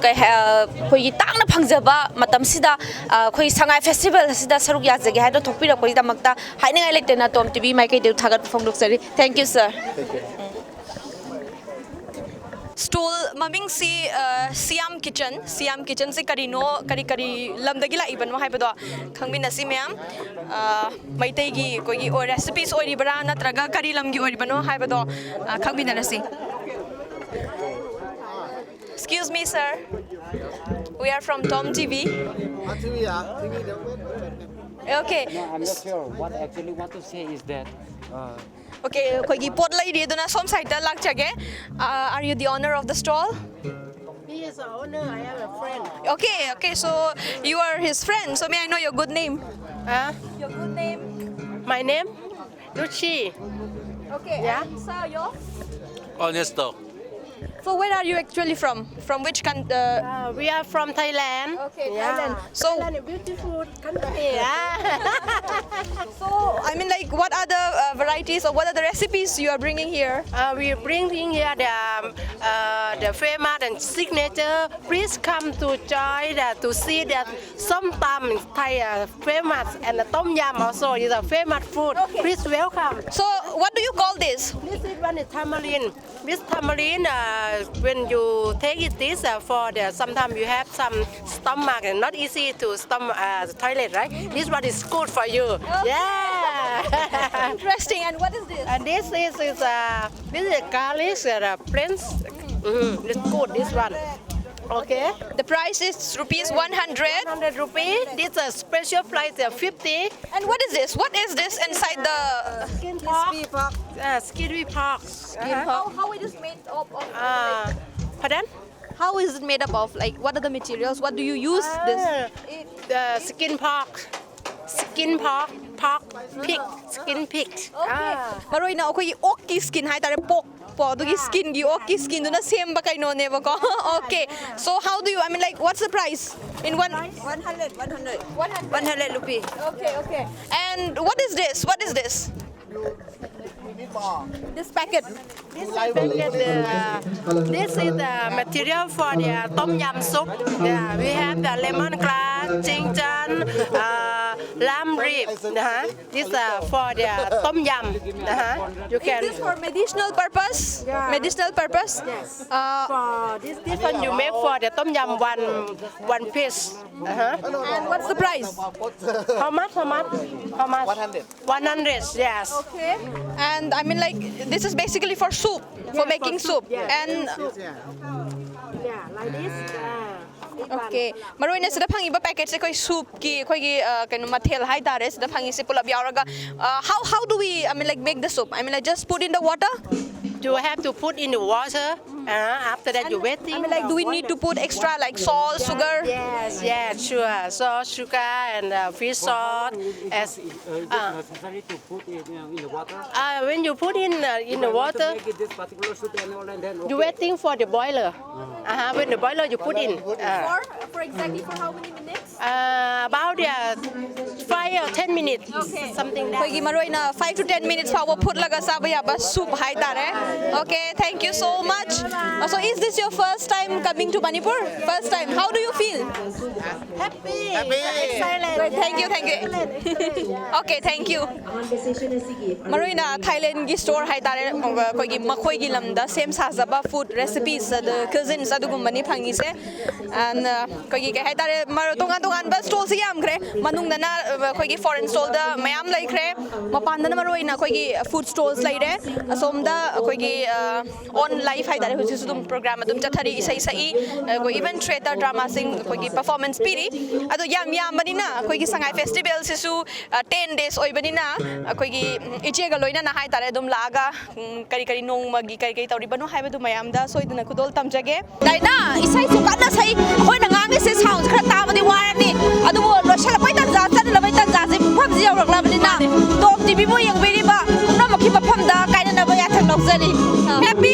ꯀꯩ ꯍꯥꯏ-, ꯑ, ꯑꯩꯈꯣꯏꯒꯤ ꯇꯥꯡꯅ ꯐꯪꯖꯕ ꯃꯇꯝꯁꯤꯗ, ꯑ, ꯑꯩꯈꯣꯏ ꯁꯉꯥꯏ festival ꯑꯁꯤꯗ ꯁꯔꯨꯛ ꯌꯥꯖꯒꯦ ꯍꯥꯏꯗꯨꯅ ꯊꯣꯛꯄꯤꯔꯛꯄꯒꯤꯗꯃꯛꯇ ꯍꯥꯏꯅꯤꯡꯉꯥꯏ ꯂꯩꯇꯅ ꯇꯣꯝ ꯇꯤ ꯚꯤ ꯃꯥꯏꯀꯩꯗꯒꯤ ꯊꯥꯒꯠꯄ ꯐꯣꯡꯗꯣꯛꯆꯔꯤ꯫ Thank you, sir꯫ Thank you꯫ Stall ꯃꯃꯤꯡꯁꯤ ꯁꯤꯌꯥꯝ ꯀꯤꯆꯟ, ꯁꯤꯌꯥꯝ ꯀꯤꯆꯟꯁꯤ ꯀꯔꯤꯅꯣ, ꯀꯔꯤ ꯀꯔꯤ ꯂꯝꯗꯒꯤ ꯂꯥꯛꯏꯕꯅꯣ ꯍꯥꯏꯕꯗꯣ ꯈꯪꯃꯤꯟꯅꯁꯤ ꯃꯌꯥꯝ꯫ ꯃꯩꯇꯩꯒꯤ ꯑꯩꯈꯣꯏꯒꯤ recipes ꯑꯣꯏꯔꯤꯕ꯭ꯔꯥ ꯅꯠꯇ꯭ꯔꯒ ꯀꯔꯤ ꯂꯝꯒꯤ ꯑꯣꯏꯔꯤꯕꯅꯣ ꯍꯥꯏꯕꯗꯣ ꯈꯪꯃꯤꯟꯅꯔꯁꯤ꯫ Excuse me, sir. We are from Tom T V. Okay. No, I'm not sure. What I actually want to say is that uh, Okay, ꯑꯩꯈꯣꯏꯒꯤ ꯄꯣꯠ ꯂꯩꯔꯤ ꯑꯗꯨꯅ ꯁꯣꯝ ꯁꯥꯏꯗꯇ ꯂꯥꯛꯆꯒꯦ꯫ Are you the owner of the stall? He is the owner. I have a friend. Okay, okay, so you are his friend. So may I know your good name? Huh? Your good name? My name? Lucy. Okay, Yeah. And sir, your? Ernesto. So where are you actually from? From which country? Uh, Uh, we are from Thailand. Okay, Yeah. Thailand. So, Thailand is a beautiful country. Yeah. So, I mean, like, what are the uh, varieties or what are the recipes you are bringing here? Uh, we bring in here the, um, uh, the famous and signature. Please come to join the, to see the somtam Thai uh, famous and the tom yam also is a famous food. Okay. Please welcome. So, what do you call this? This is one is tamarind. This tamarind, uh, when you take it, this uh, for the sometimes you have some stomach and not easy to stomach uh, the toilet, right? This one is good for you. Yeah. Interesting. And what is this? And this is, is uh, this is garlic and uh, prince. Mm, it's good this one. Okay. The price is rupees one hundred. Hundred rupee. This is a special price of fifty. And what is this? What is this inside the Skin pork. Uh, skin pork. How, how it is made up of? Uh, pardon? How is it made up of? Like, what are the materials? What do you use this? Ah, the skin pork. Skin pork. Pork. Pig. Skin pig. Okay. ꯃꯔꯨ ꯑꯣꯏꯅ ꯑꯩꯈꯣꯏꯒꯤ ꯑꯣꯛꯀꯤ skin ꯍꯥꯏꯇꯥꯔꯦ, pork ꯀꯣ, ꯑꯗꯨꯒꯤ skinꯒꯤ ꯑꯣꯛꯀꯤ skinꯗꯨꯅ ꯁꯦꯝꯕ ꯀꯩꯅꯣꯅꯦꯕꯀꯣ. Okay. So how do you, I mean, like, what's the price in one? One hundred, one hundred. One hundred. One hundred rupee. Okay, okay. And what is this? What is this? This packet. This is packet, uh, this is the material for the tom yam soup. Yeah, we have the lemongrass, ginger, uh, Lamb rib. Uh-huh. This uh, for the tom yum. Uh-huh. You can. Is this for medicinal purpose? Yeah. Medicinal purpose? Yes. Uh, for this, this one you make for the tom yum one one piece. Uh-huh. And what's the price? How much? How much? How much? One hundred. One hundred. Yes. Okay. And I mean, like, this is basically for soup, for making soup. Yes, and soup. Yeah, like this. Yeah. Okay. ꯃꯔꯨ ꯑꯣꯏꯅ ꯁꯤꯗ ꯐꯪꯉꯤꯕ package ꯁꯦ ꯑꯩꯈꯣꯏ soup ꯀꯤ ꯑꯩꯈꯣꯏꯒꯤ ꯀꯩꯅꯣ ꯃꯊꯦꯜ ꯍꯥꯏꯇꯥꯔꯦ ꯁꯤꯗ ꯐꯪꯉꯤꯁꯦ ꯄꯨꯂꯞ ꯌꯥꯎꯔꯒ, uh, how how do we, I mean, like, make the soup? I mean, like, just put in the water? You have to put in the water. Uh, after that, you waiting. I mean, like, do we need to put extra, like, salt, sugar? Yes, yes, sure. Salt, sugar, and uh, fish salt. As uh, Necessary to put it in the water. Uh, when you put in uh, in the water, Make it this particular soup and all, and then you waiting for the boiler. Uh-huh. When the boiler, you put in. Uh, For, for exactly for how many minutes? uh, about uh, five or ten minutes, something like that. ꯑꯩꯈꯣꯏꯒꯤ ꯃꯔꯨ ꯑꯣꯏꯅ five to ten minutes ꯐꯥꯎꯕ ꯐꯨꯠꯂꯒ ꯆꯥꯕ ꯌꯥꯕ soup ꯍꯥꯏꯇꯥꯔꯦ. Okay, thank you so much. Uh, so is this your first time coming to Manipur? First time. How do you feel? Happy. Happy. Excited. Thank you, thank you. Okay, thank you. ꯃꯔꯨ ꯑꯣꯏꯅ Thailand ꯒꯤ store ꯍꯥꯏꯇꯥꯔꯦ, ꯑꯩꯈꯣꯏꯒꯤ ꯃꯈꯣꯏꯒꯤ ꯂꯝꯗ ꯁꯦꯝ ꯁꯥꯖꯕ food recipes ꯑꯗ cuisines ꯑꯗꯨꯒꯨꯝꯕꯅꯤ ꯐꯪꯉꯤꯁꯦ꯫ And ꯑꯩꯈꯣꯏꯒꯤ ꯀꯩ ꯍꯥꯏꯇꯥꯔꯦ, ꯃꯔꯨ ꯇꯣꯉꯥꯟ ꯇꯣꯉꯥꯟꯕ stall ꯁꯤ ꯌꯥꯝꯈ꯭ꯔꯦ꯫ ꯃꯅꯨꯡꯗꯅ ꯑꯩꯈꯣꯏꯒꯤ foreign stall ꯗ ꯃꯌꯥꯝ ꯂꯩꯈ꯭ꯔꯦ꯫ ꯃꯄꯥꯟꯗꯅ ꯃꯔꯨ ꯑꯣꯏꯅ ꯑꯩꯈꯣꯏꯒꯤ food stalls ꯂꯩꯔꯦ꯫ ꯑꯁꯣꯝꯗ ꯑꯩꯈꯣꯏꯒꯤ On Life ꯍꯥꯏꯇꯥꯔꯦ, ꯍꯧꯖꯤꯛꯁꯨ ꯑꯗꯨꯝ program ꯑꯗꯨꯝ ꯆꯠꯊꯔꯤ, ꯏꯁꯩ ꯁꯛꯏ꯫ ꯑꯩꯈꯣꯏ even theatre drama ꯁꯤꯡ ꯑꯩꯈꯣꯏꯒꯤ performance ꯄꯤꯔꯤ꯫ ꯑꯗꯣ ꯌꯥꯝ ꯌꯥꯝꯕꯅꯤꯅ ꯑꯩꯈꯣꯏꯒꯤ ꯁꯉꯥꯏ festival ꯁꯤꯁꯨ ten days ꯑꯣꯏꯕꯅꯤꯅ ꯑꯩꯈꯣꯏꯒꯤ ꯏꯆꯦꯒ ꯂꯣꯏꯅꯅ ꯍꯥꯏꯇꯥꯔꯦ ꯑꯗꯨꯝ ꯂꯥꯛꯑꯒ ꯀꯔꯤ ꯀꯔꯤ ꯅꯣꯡꯃꯒꯤ ꯀꯔꯤ ꯀꯔꯤ ꯇꯧꯔꯤꯕꯅꯣ ꯍꯥꯏꯕꯗꯨ ꯃꯌꯥꯝꯗ ꯁꯣꯏꯗꯅ ꯈꯨꯗꯣꯜ ꯇꯝꯖꯒꯦ꯫ ꯗꯥꯏꯅꯥ, ꯏꯁꯩꯁꯨ ꯀꯟꯅ ꯁꯛꯏ, ꯑꯩꯈꯣꯏꯅ ꯉꯥꯡꯉꯤꯁꯦ sound ꯁꯦ ꯈꯔ ꯇꯥꯕꯗꯤ ꯋꯥꯔꯅꯤ, ꯑꯗꯨꯕꯨ ꯂꯣꯏꯁꯤꯜꯂꯛꯄꯩ ꯇꯟꯖꯥ, ꯆꯠꯅꯕꯩ ꯇꯟꯖꯥꯁꯦ ꯃꯐꯝꯁꯤ ꯌꯧꯔꯛꯂꯕꯅꯤꯅ Tom TV ꯕꯨ ꯌꯦꯡꯕꯤꯔꯤꯕ ꯄꯨꯝꯅꯃꯛꯀꯤ ꯃꯐꯝꯗ ꯀꯥꯏꯅꯅꯕ ꯌꯥꯊꯪ ꯂꯧꯖꯔꯤ꯫ Happy